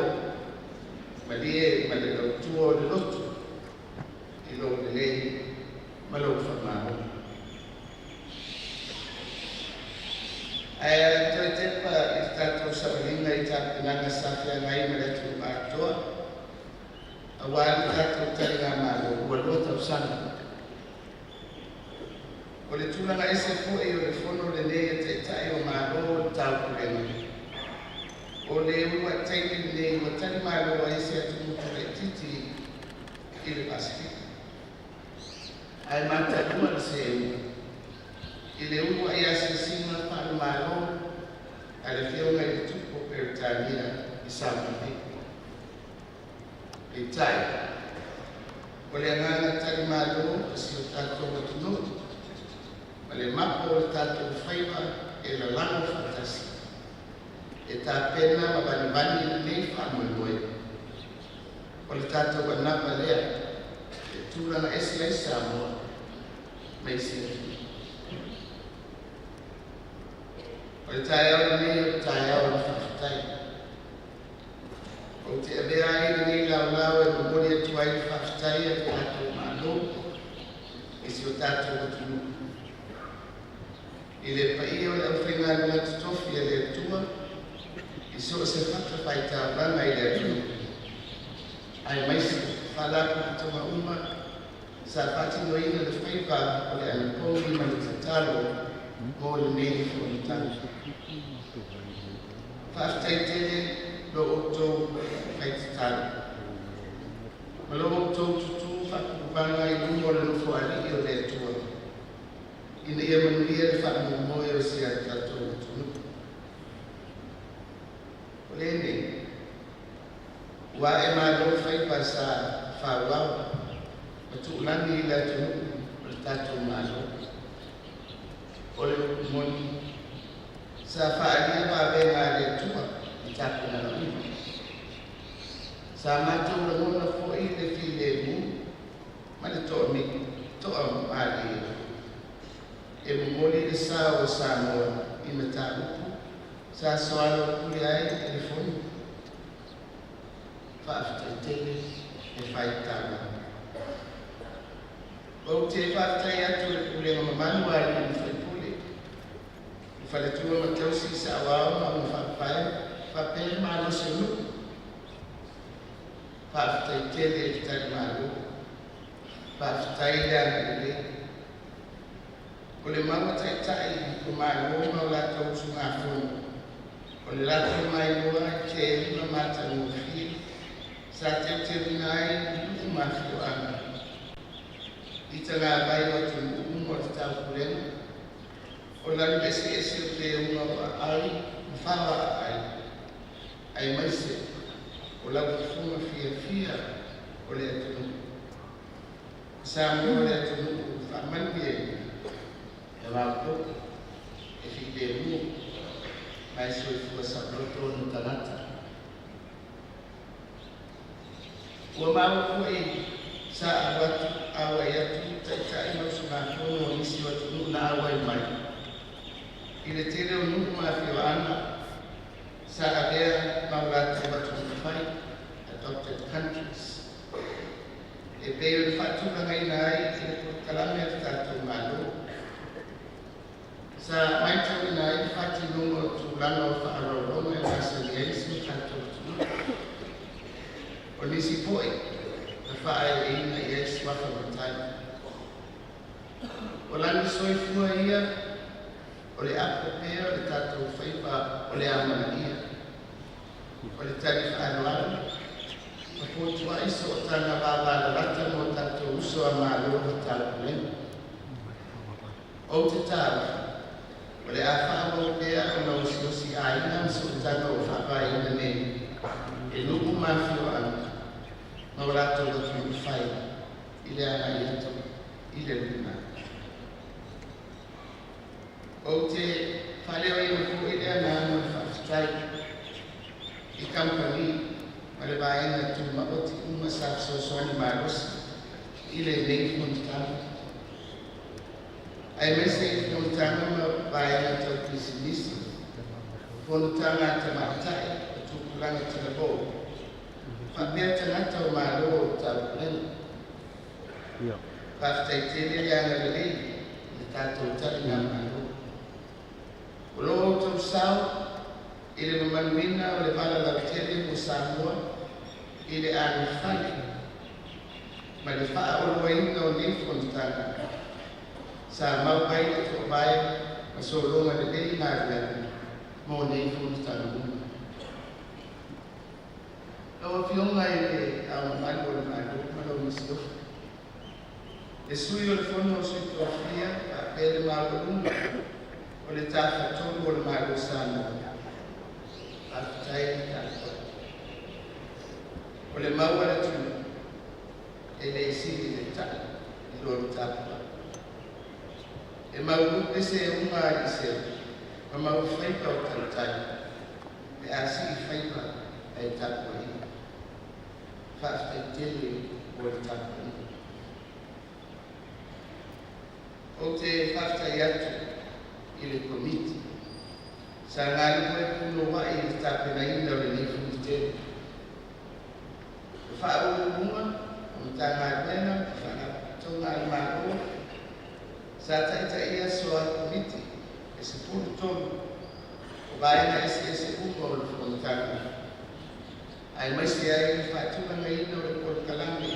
malie ma le lautua o le loto i lou lelei ma lou faamaoni. Ae toe tepa i le tatou savaliga i tapenaga sa feagai ma le atunuu atoa, aua le tatou taligamalo ua 2 tausaga. O le tulaga ese fo'i o le fono lenei e ta'ita'i o Mālō o le Taupulega. O le ulua'i taimi lenei ua talimalo ai se atunu'u laitiiti i le Pasefika. Ae matalua le seuga i le ulua'i asiasiga faalemalo a le Afioga i le Tupu o Peretania i Samoa nei. Peitai, o le agaga talimalo o si o tatou atunuu ma le mapo o le tatou faiva e lalago faatasi, e tapena ma vanivani lenei faamoemoe. O le tatou anava lea e tulaga ese ai Samoa mai isi atunuu. O le taeao lenei o le taeao o le faafetai. Ou te avea ai lenei laolao e momoli atu ai le faafetai a le tatou Malo i si o tatou atunuu. I le paia o le aufaigaluega totofi a le Atua i so o se fatafaitaulaga i le atunuu, aemaise faalapotopotoga uma sa faatinoina le faiva o le anapogi ma le tatalo mo lenei fonotaga. Faafetai tele lo outou fai tatalo ma lo outou tutū faapulupala i luma o le Nofoalii o le Atua, ina ia manuia le faamoemoe o si a tatou atunuu. O lenei, ua ae malo faiva sa fauao ma tuulagi i le atunuu o le tatou Malo. O le upu moni, sa faaalia vavega a le Atua i tapenaga uma. Sa matou lagona foi le filemu ma le toamalie e momoli le sa o Samoa i mataupu sa soalaupule ai i le Fono. Faafetai tele e fai taulaga. Ou te faafetai atu i le pulega mamalu a alii ma faipule, i faletua ma tausi, saoao ma augafaapae faapea le malosi o nuu. Faafetai tele le talimalo, faafetai le agalelei. O le mau a taitai o Malo ma o latou usugafono, o le latou mailoa e temu ma matagofie sa teuteuina ai nuu ma afioaga i tagavai o atunuu uma o le Taupulega, o lanu eseese o peuga o aai ma fao aai, aemaise o lau fofoga fiafia o le atunuu. Samoa o le atunuu faamanuiaina, e maopoopo, e filemu, ma e soifua saoloto ona tagata. Ua maua foi sa auai atu taitai ma usugafono o nisi o atunuu na auai mai. I le tele o nuu ma afioaga sa avea ma o latou atunuu fai, adopted countries, e pei o le faatulagaina ai i le polokalame a le tatou Malo. Sa matauina ai le faatinoga o tulaga o faaaloaloga e masani ai si o tatou atunuu. O nisi foi na faaeleina i ai suafa matai. O lagi soifua ia o le apo pea o le tatou faiva o le amanaia. O le tali faaaloalo, ma fotuai sootaga vavalalata mo tatou uso a Malo o Taupulega. Ou te taofi, o le a faaauau pea ona osiosi aiga ma sootaga o faavaeina nei e nuu ma afioaga ma o latou atunuu fai i le agai atu i le lumanai. Ou te faaleoina foi le agaga o le faafetai i kamupani ma le vaega tumaoti uma sa fesoasoani malosi i lenei fonotaga, aemaise i fonotaga ma vaega tau pisinisi, fonotaga a tamaitai o tupulaga talavou, faapea tagata o Malo o Taupulega. Faafetai tele le agalelei i le tatou taligamalo. O lo outou sao i le mamaluina o le vala lautele mo Samoa i le agafale ma le faaoloaina o nei fonotaga. Sa mau ai le toovae ma sologa lelei galuega mo nei fonotaga uma. Lau Afioga i le Ao Mamalu o le Malo ma lau Masiofo, le Sui o le Fono a Sui Tofia faapea le maualuga o le Tafatolu o le Malo o Samoa, faafetai le tapuai. O le mau a le atunuu, e le sili le tai i lo le tapuai. E maulupe seuga a aliiseu ma maufaiva o tautai pe a siifaiva ae tapuaia. Faafetai tele mo le tapuaiga. Ou te faafetai atu i le Komiti sa galulue punouai i le tapenaina o lenei Fonotele. O Faauluuluga o Matagaluega ma Faalapotopotoga a le Malo sa taitaia aso a Komiti e 13 o vaega eseese uma o le Fonotaga, aemaise ai le faatulagaina o le polokalame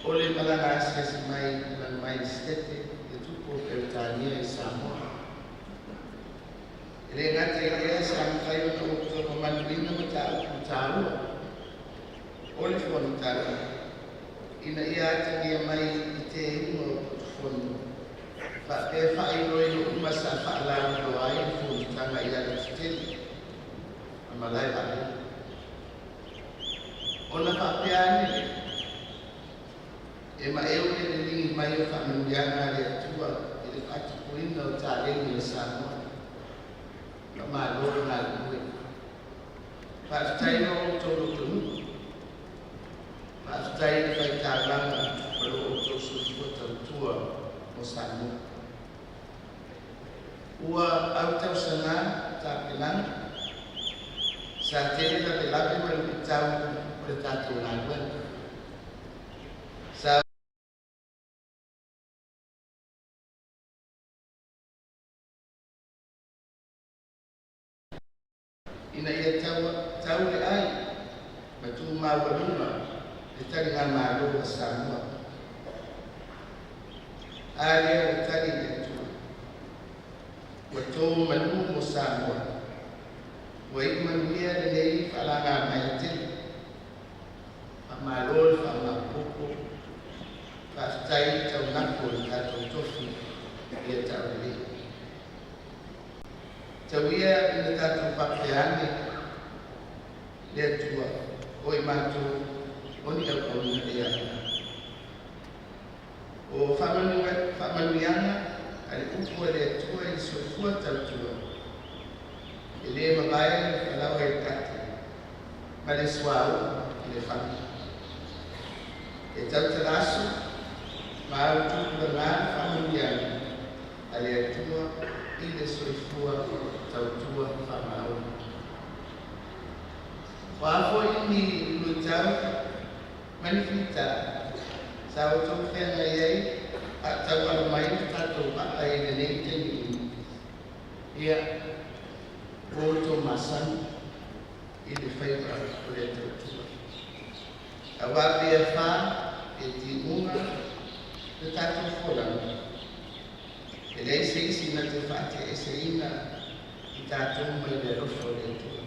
o le malaga asiasi mai a Lana Maiesetete le Tupu o Peretania i Samoa. E le gata i lea, sa mafai ona ou tolomanuina mataupu taua o le Fonotaga ina ia atagia mai i teuga o putufono faapea faailoilo uma sa faalauiloa ai le Fonotaga i alatetele ma malae vaalele. Ona faapea ane lea, e maeu le liligi mai o faamanuiaga a le Atua i le faatupuina o taleni a Samoa. Faamalo le galulue. Faafetai lo outou lotonuu, faafetai le faitaulaga ma lo outou soifua tautua mo Samoa. Ua autausaga tapenaga, sa tele lavelave ma luitau o le tatou galuega. Sa ina ia tau le ai ma tumauaialuga le taligamalo a Samoa. A lea ua tali le Atua, ua to manu mo Samoa, ua iu manuia lenei faalagamaea tele. Faamalo le faamaopoopo, faafetai le taunafo i le tatou tofi ia taulelei. Tau ia ina tatou faapea ane, le Atua, o i matou o ni auauna le aoga. O faamanuiaga a le upu a le Atua i le soifua tautua, e le mavae le falaoa i le ata ma le suauu i le fami. E tautalaso ma aututulaga faamanuiaga a le Atua i le soifua tautua faamaoni. O a foi ni luitau ma ni fita sa outou feagai ai a tauala mai le tatou vaa i lenei taimi, ia ua outou masani i le faiva o le tautua. Auā pe afā pe timuga le tatou folauga, e leai se isi na te faateeseina i tatou mai le alofa o le Atua.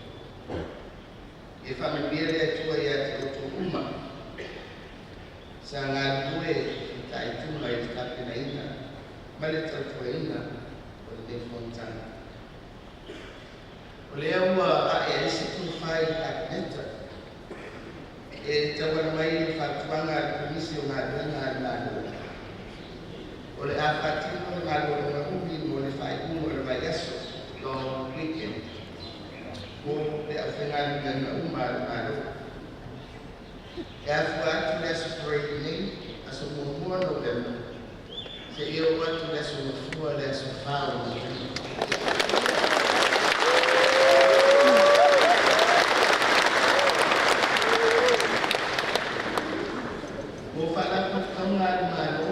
Ia faamanuia le Atua ia te outou uma sa galulue fitaituga i le tapenaina ma le tautuaina o lenei fonotaga. O lea ua ae ai se tofa i le Kapeneta e tauala mai le fautuaga a le Komisi o Galuega a le Malo. O le a faatino le malologa umi mo le faaiuga o le vaiaso, long weekend, mo le aufaigaluega uma a le Malo. E afua atu le aso Faraile nei, aso 1 Novema, seia oo atu le aso Gafua, le aso 4 o Novema. Mo Faalapotopotoga a le Malo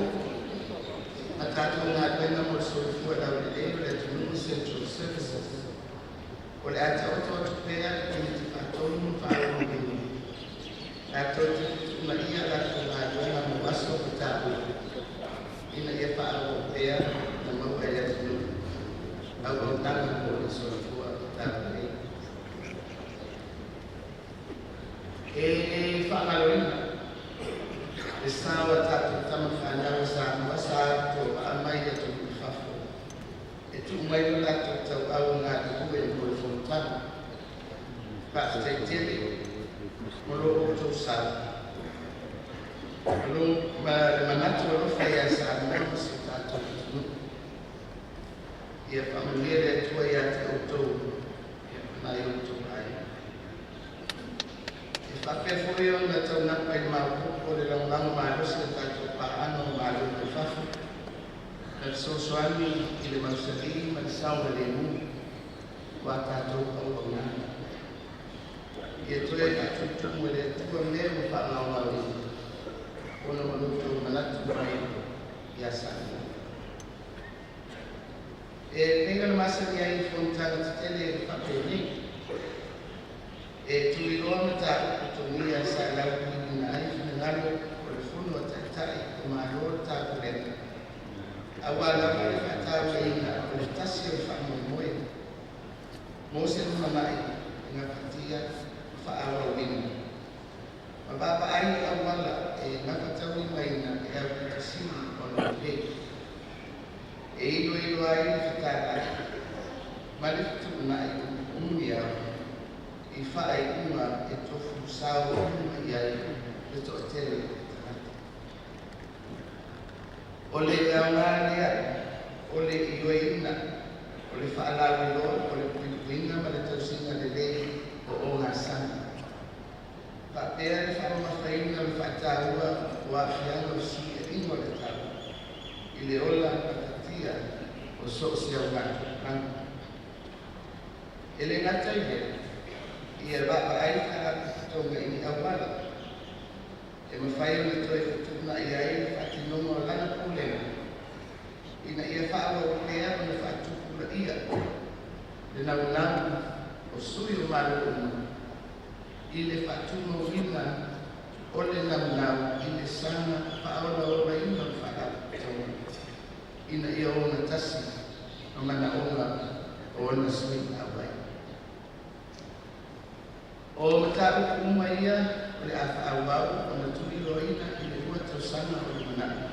ma tatou galuega mo le soifua laulelei o le atunuu, Essential Services, o le a taoto atu pea le Komiti Faatonu ma Faalogologoina latou te fetuunai'a latou galuega mo aso ma taua. Ina ia faaauau pea ona maua e le atunuu auaunaga mo le soifua taulelei. E le faagaloina le sao a tatou tama fanau a Samoa sa tovaa mai i atunuu i fafo e tuu mai lo latou tauau e galulue mo le fonotaga. Faafetai tele mo lo outou sao ma le manatu alofa ia Samoa ma si o tatou atunuu. Ia faamanuia le Atua ia te outou ma nai outou aiga. E faapea foi ona taunapa i le maopoopo le lagolago malosi a tatou paaga o Malo mai fafo na fesoasoani i le mausali ma le saogalemu o a tatou auaunaga. Ia toe faatutumu e le Atua mea ua faagaogaoina ona o lo outou manatu mai ia Samoa. E pei ona masani ai i fonotaga tetele faapenei, e tuliloa mataupu togia sa lauliliuina ai finagalo o le Fono a Taitai o Malo o le Taupulega, aua lava le faatauaina o le tasi o le faamoemoe mo se lumanai gafatia ma faaauauina, ma vaavaai i auala e gafataulimaina e aupito sili ona lelei. E iloilo ai le fetalai ma le fetuunai muniao i faaiuga e tofu sao uma i ai le toatele o tagata. O le aoga lea o le ioeina o le faalauiloa o le puipuiga ma le tausiga lelei o ogasami, faapea le faamamafaina o le faataua o aafiaga o le fesuiaiga o le tau i le ola gafatia o so o se augatupulaga. E le gata i lea, ia vaavaai faalapotopotoga i ni auala e mafai ona toe fetuunai ai le faatinoga o lana pulega ina ia faaauau pea ona faatupulaia le naunau o sui o Malo uma i le faatumauina o le naunau i le saga faaolaolaina o le Faalapotopotoga ina ia ogatasi ma manaoga o ona sui auai. O mataupu uma ia o le a faaauau ona tuliloaina i le 2 tausaga o lumanai,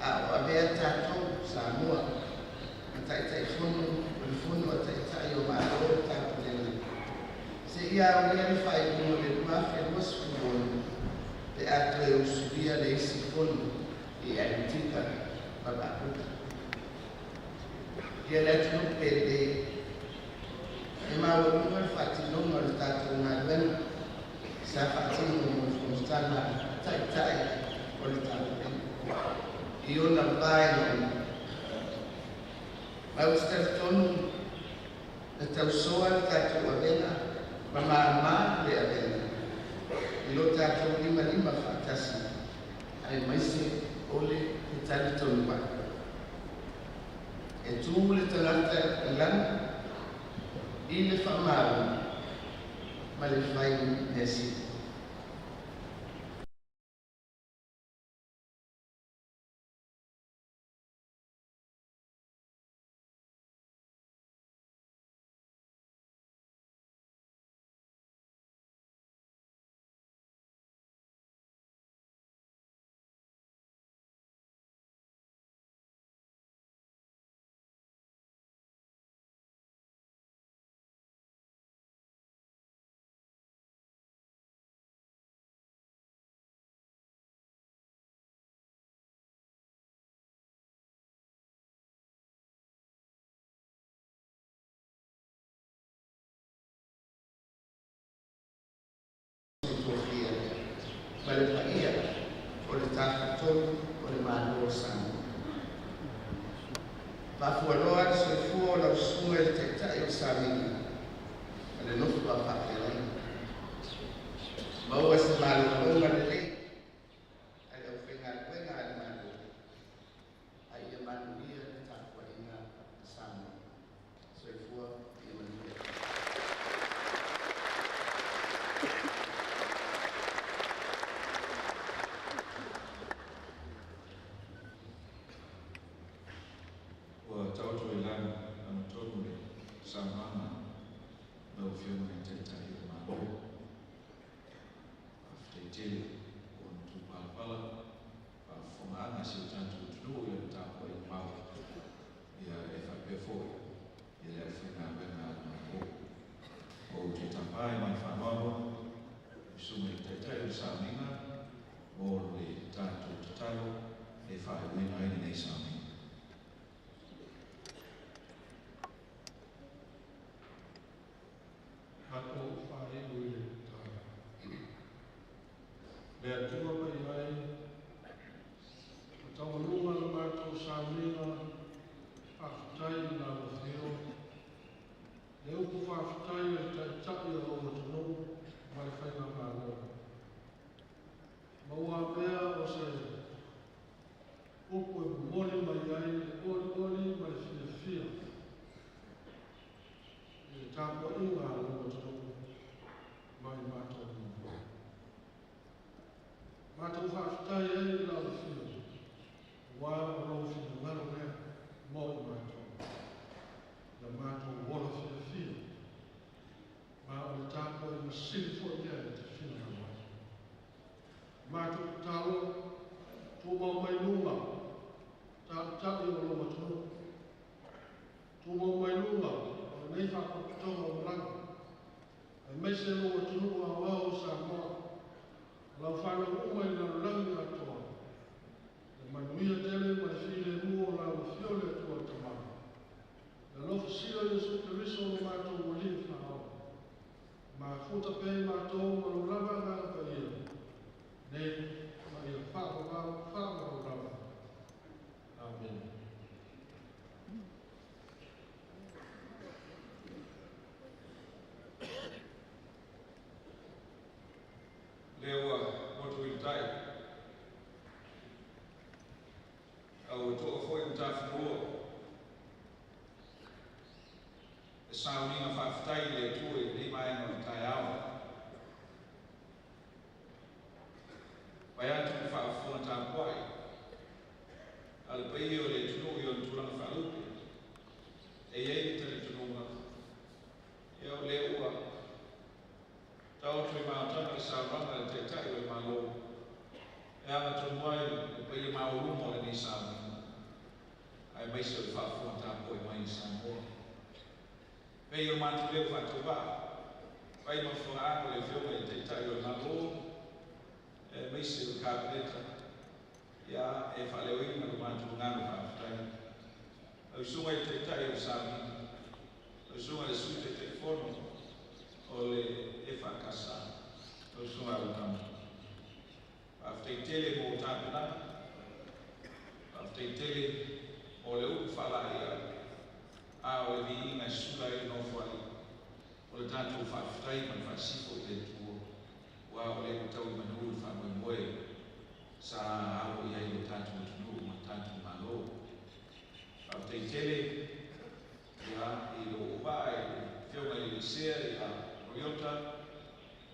a o avea tatou Samoa ma Taitaifono o le Fono a Taitai o Malo o le Taupulega, seia aulia le faaiuga o le 2026 pe a toe usulia le isi fono i Antigua ma Barbuda. Ia le atunuu pele, e maualuga le faatinoga o le tatou galuega sa faatino mo le fonotaga a Taitai o le Taupulega i ona vaega uma. Ma ou te talitonu na tausoa le tatou avega ma māmā le avega i lo tatou limalima faatasi aemaise o le fetalitonuai. E tu le tagata i lagi i le faamaoni ma le fai mea sili. Tofia ma le paia o le Tafatolu o le Malo o Samoa. Faafualoa le soifua o lau susuga i le Taitai o le Samiga ma le nofo a faafeagaiga. Maua se malologa lelei a le aufaigaluega a le Malo, a ia manuia le tapuaiga a Samoa. Soifua ia manuia. Taoto i lagi lagatonu le saunoaga lau Afioga i le Taitai o le Malo. Faafetai tele ona tupalapala faafofogaaga a si o tatou atunuu i lana tapuaiga mau, ia e faapea foi ia le aufaigaluega a le Malo. Ou te tapā i mai faaaloalo le Susuga i le Taitai o le Sauniga mo le tatou tatalo e faaiuina ai lenei sauniga. Tatou faaiu i le tatalo. Le Atua mai ai, ua taualuga le matou sauniga, faafetai i lau Afio, le upu faafetai a le Taitai o lou atunuu ma le Faigamalo. Ma ua avea o se upu e momoli mai ai le olioli ma le fiafia i le tapuaiga a lou atunuu mai matou uma. Matou faafetai ai i lau Afio, ua o lou finagalo lea mo i matou, ia matou ola fiafia, ma o le tapuaiga sili foi lea e te finagalo ai. Matou tatalo, tumau mai luga, taitai o lou atunuu, tumau mai luga o lenei faalapotopotoga o malaga, aemaise lou atunuu aoao o Samoa, lau fanau uma i le lalolagi atoa, le manuia tele ma le filemu o lau Afio le Atua le Tama. Le alofa sili o Iesu Keriso lo matou Alii Faaola. Mafuta pea i matou ma lou lava Agaga Paia, nei ma ia faavavau faavavau lava. Amene. Lea ua motu i le tai, a ua to'a foi matafanua le sauniga faafetai i le Atua i lenei vaega o le taeao. Vaeatu le faafofoga tapuai a le paia o le atunuu i ona tulaga faalupe, e i ai le talitonuga, ia o lea ua taoto i maotaga le saunoaga a le Taitai o le Malo e agatonu ai le paia maualuga o lenei sauniga, aemaise o le faafofoga tapuai mai i Samoa. Pei o le matou leo faatauvaa, fai ma fofoga le Afioga i le Taitai o le Malo, aemaise o le Kapeneta, ia e faaleoina le matou agaga faafetai. Lau Susuga i le Taitai o le Sauniga, lau Susuga i le Sui Taitaifono o le EFKS, lau Susuga Autamu, faafetai tele mo tapenaga, faafetai tele mo le upu faalaeiau, a o le viiga e sula ai le nofoalii, o le tatou faafetai ma le faasifo i le Atua, ua o lea ua tau i manu le faamoemoe sa alo i ai le tatou atunuu ma le tatou Malo. Faafetai tele ia i lou uvaa i le Afioga i le Licea ia Toyota,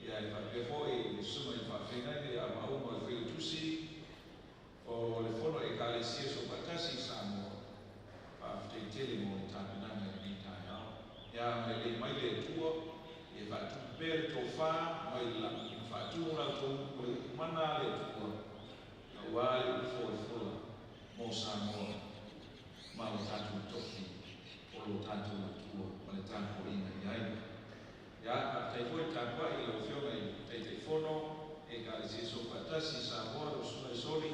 ia e faapea foi i le Susuga i le Faafeagaiga ia Maauga o le Failautusi o le Fono Ekalesia Soofaatasi i Samoa. Faafetai tele mo le tapenaga i lenei taeao. Ia agalelei mai le Atua, ia faatupu pea le tofa mai le lagi ma faatumu la outou upu i le upu mana a le Atua, aua le upu folafola mo Samoa ma lo tatou tofi o lo tatou Atua ma le tapuaiga i ai. Ia, faafetai foi le tapuai i lau Afioga i le Taitaifono Ekalesia Soofaatasi i Samoa, lau Susuga i Soli,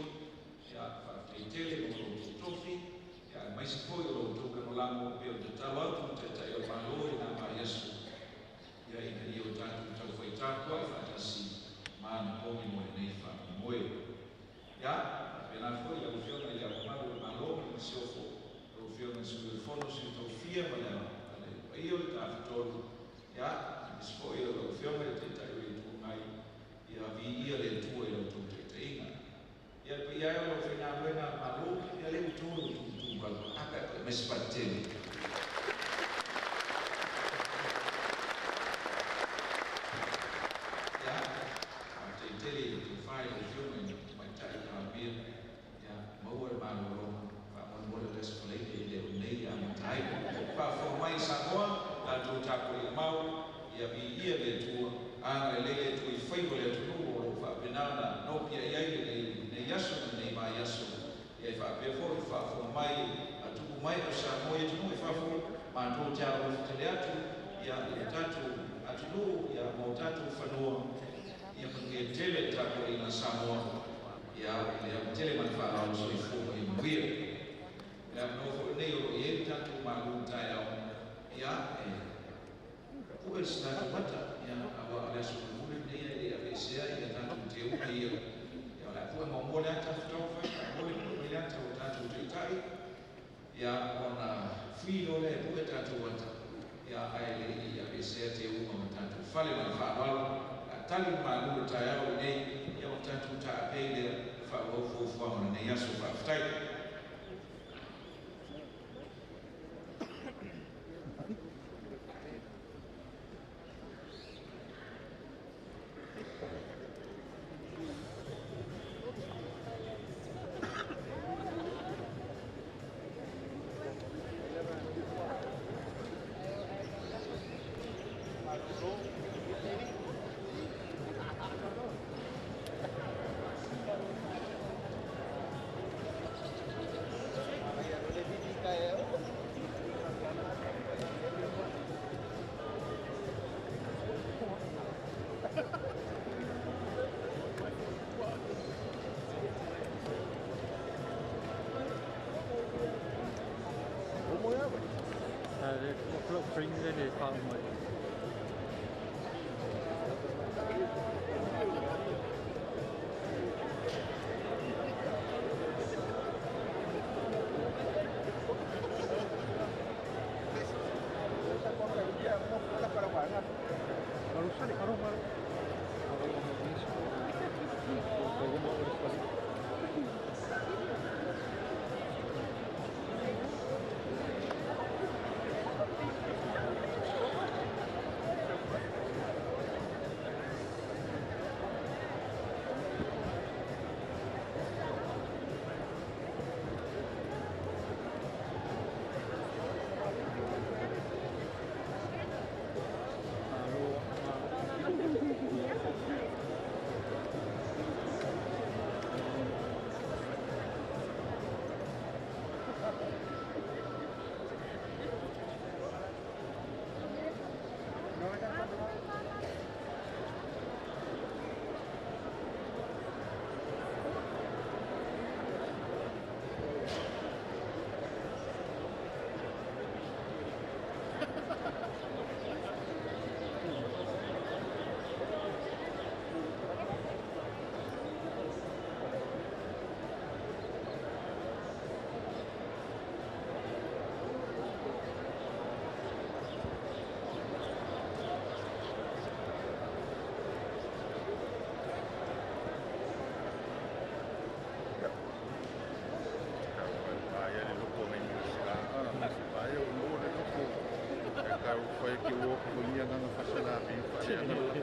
ia faafetai tele mo lo outou tofi, ia aemaise foi o lo outou lagolago pei ona tatalo atu le Taitai o le Malo i lena vaiaso, ia ina ia o tatou taufai tapuai faatasi ma anapogi mo lenei faamoemoe. Ia, faapena foi lau Afioga i le Ao Mamalu o le Malo ma le Masiofo, lau Afioga i le Sui o le Fono, Sui Tofia ma le paia o le Tafatolu, ia, aemaise foi o lau Afioga i le Taitai o le Itu Agai, ia viia le Atua i la outou taitaiga. Ia le paia ai o lau aufaigaluega a le Malo, ia lea ua to le tututu ape aemaise patele. Ia, faafetai tele i le tofa i lau Afioga i le Tamaitai Palemia, ia maua le malologa, faamolemole le Aso Faraile e le o nei tapuaiga mau, ia viia le Atua, agalelei le Atua i faiva o le atunuu o loo faapena ona nopiai ai lenei aso ma lenei vaiaso. Ia e faapea foi faafofoga mai a tupu mai o Samoa i atunuu i fafo, matou te alolofa tele atu ia i le tatou atunuu ia ma o tatou fanua. Ia manuia tele le tapuaiga a Samoa ia i le aotele ma le faaaloalo. Soifua ma ia manuia. Le avanoa foi lenei o loo i ai le tatou malu taeao, ia e pu'e se tatou ata ia auā o le aso mulimuli lenei ae le aveesea ia tatou teuga ia. Ia o le a pu'e muamua le ata photographer faamolemole, pu'e mai le ata o tatou taitai ia ona fui loa lea e pu'e tatou ata ia ae le i aveesea teuga o le tatou fale. Ma le faaaloalo, a tali le malu le taeao lenei ia ona tatou taapei lea faaauau fuafuaga o lenei aso. Faafetai.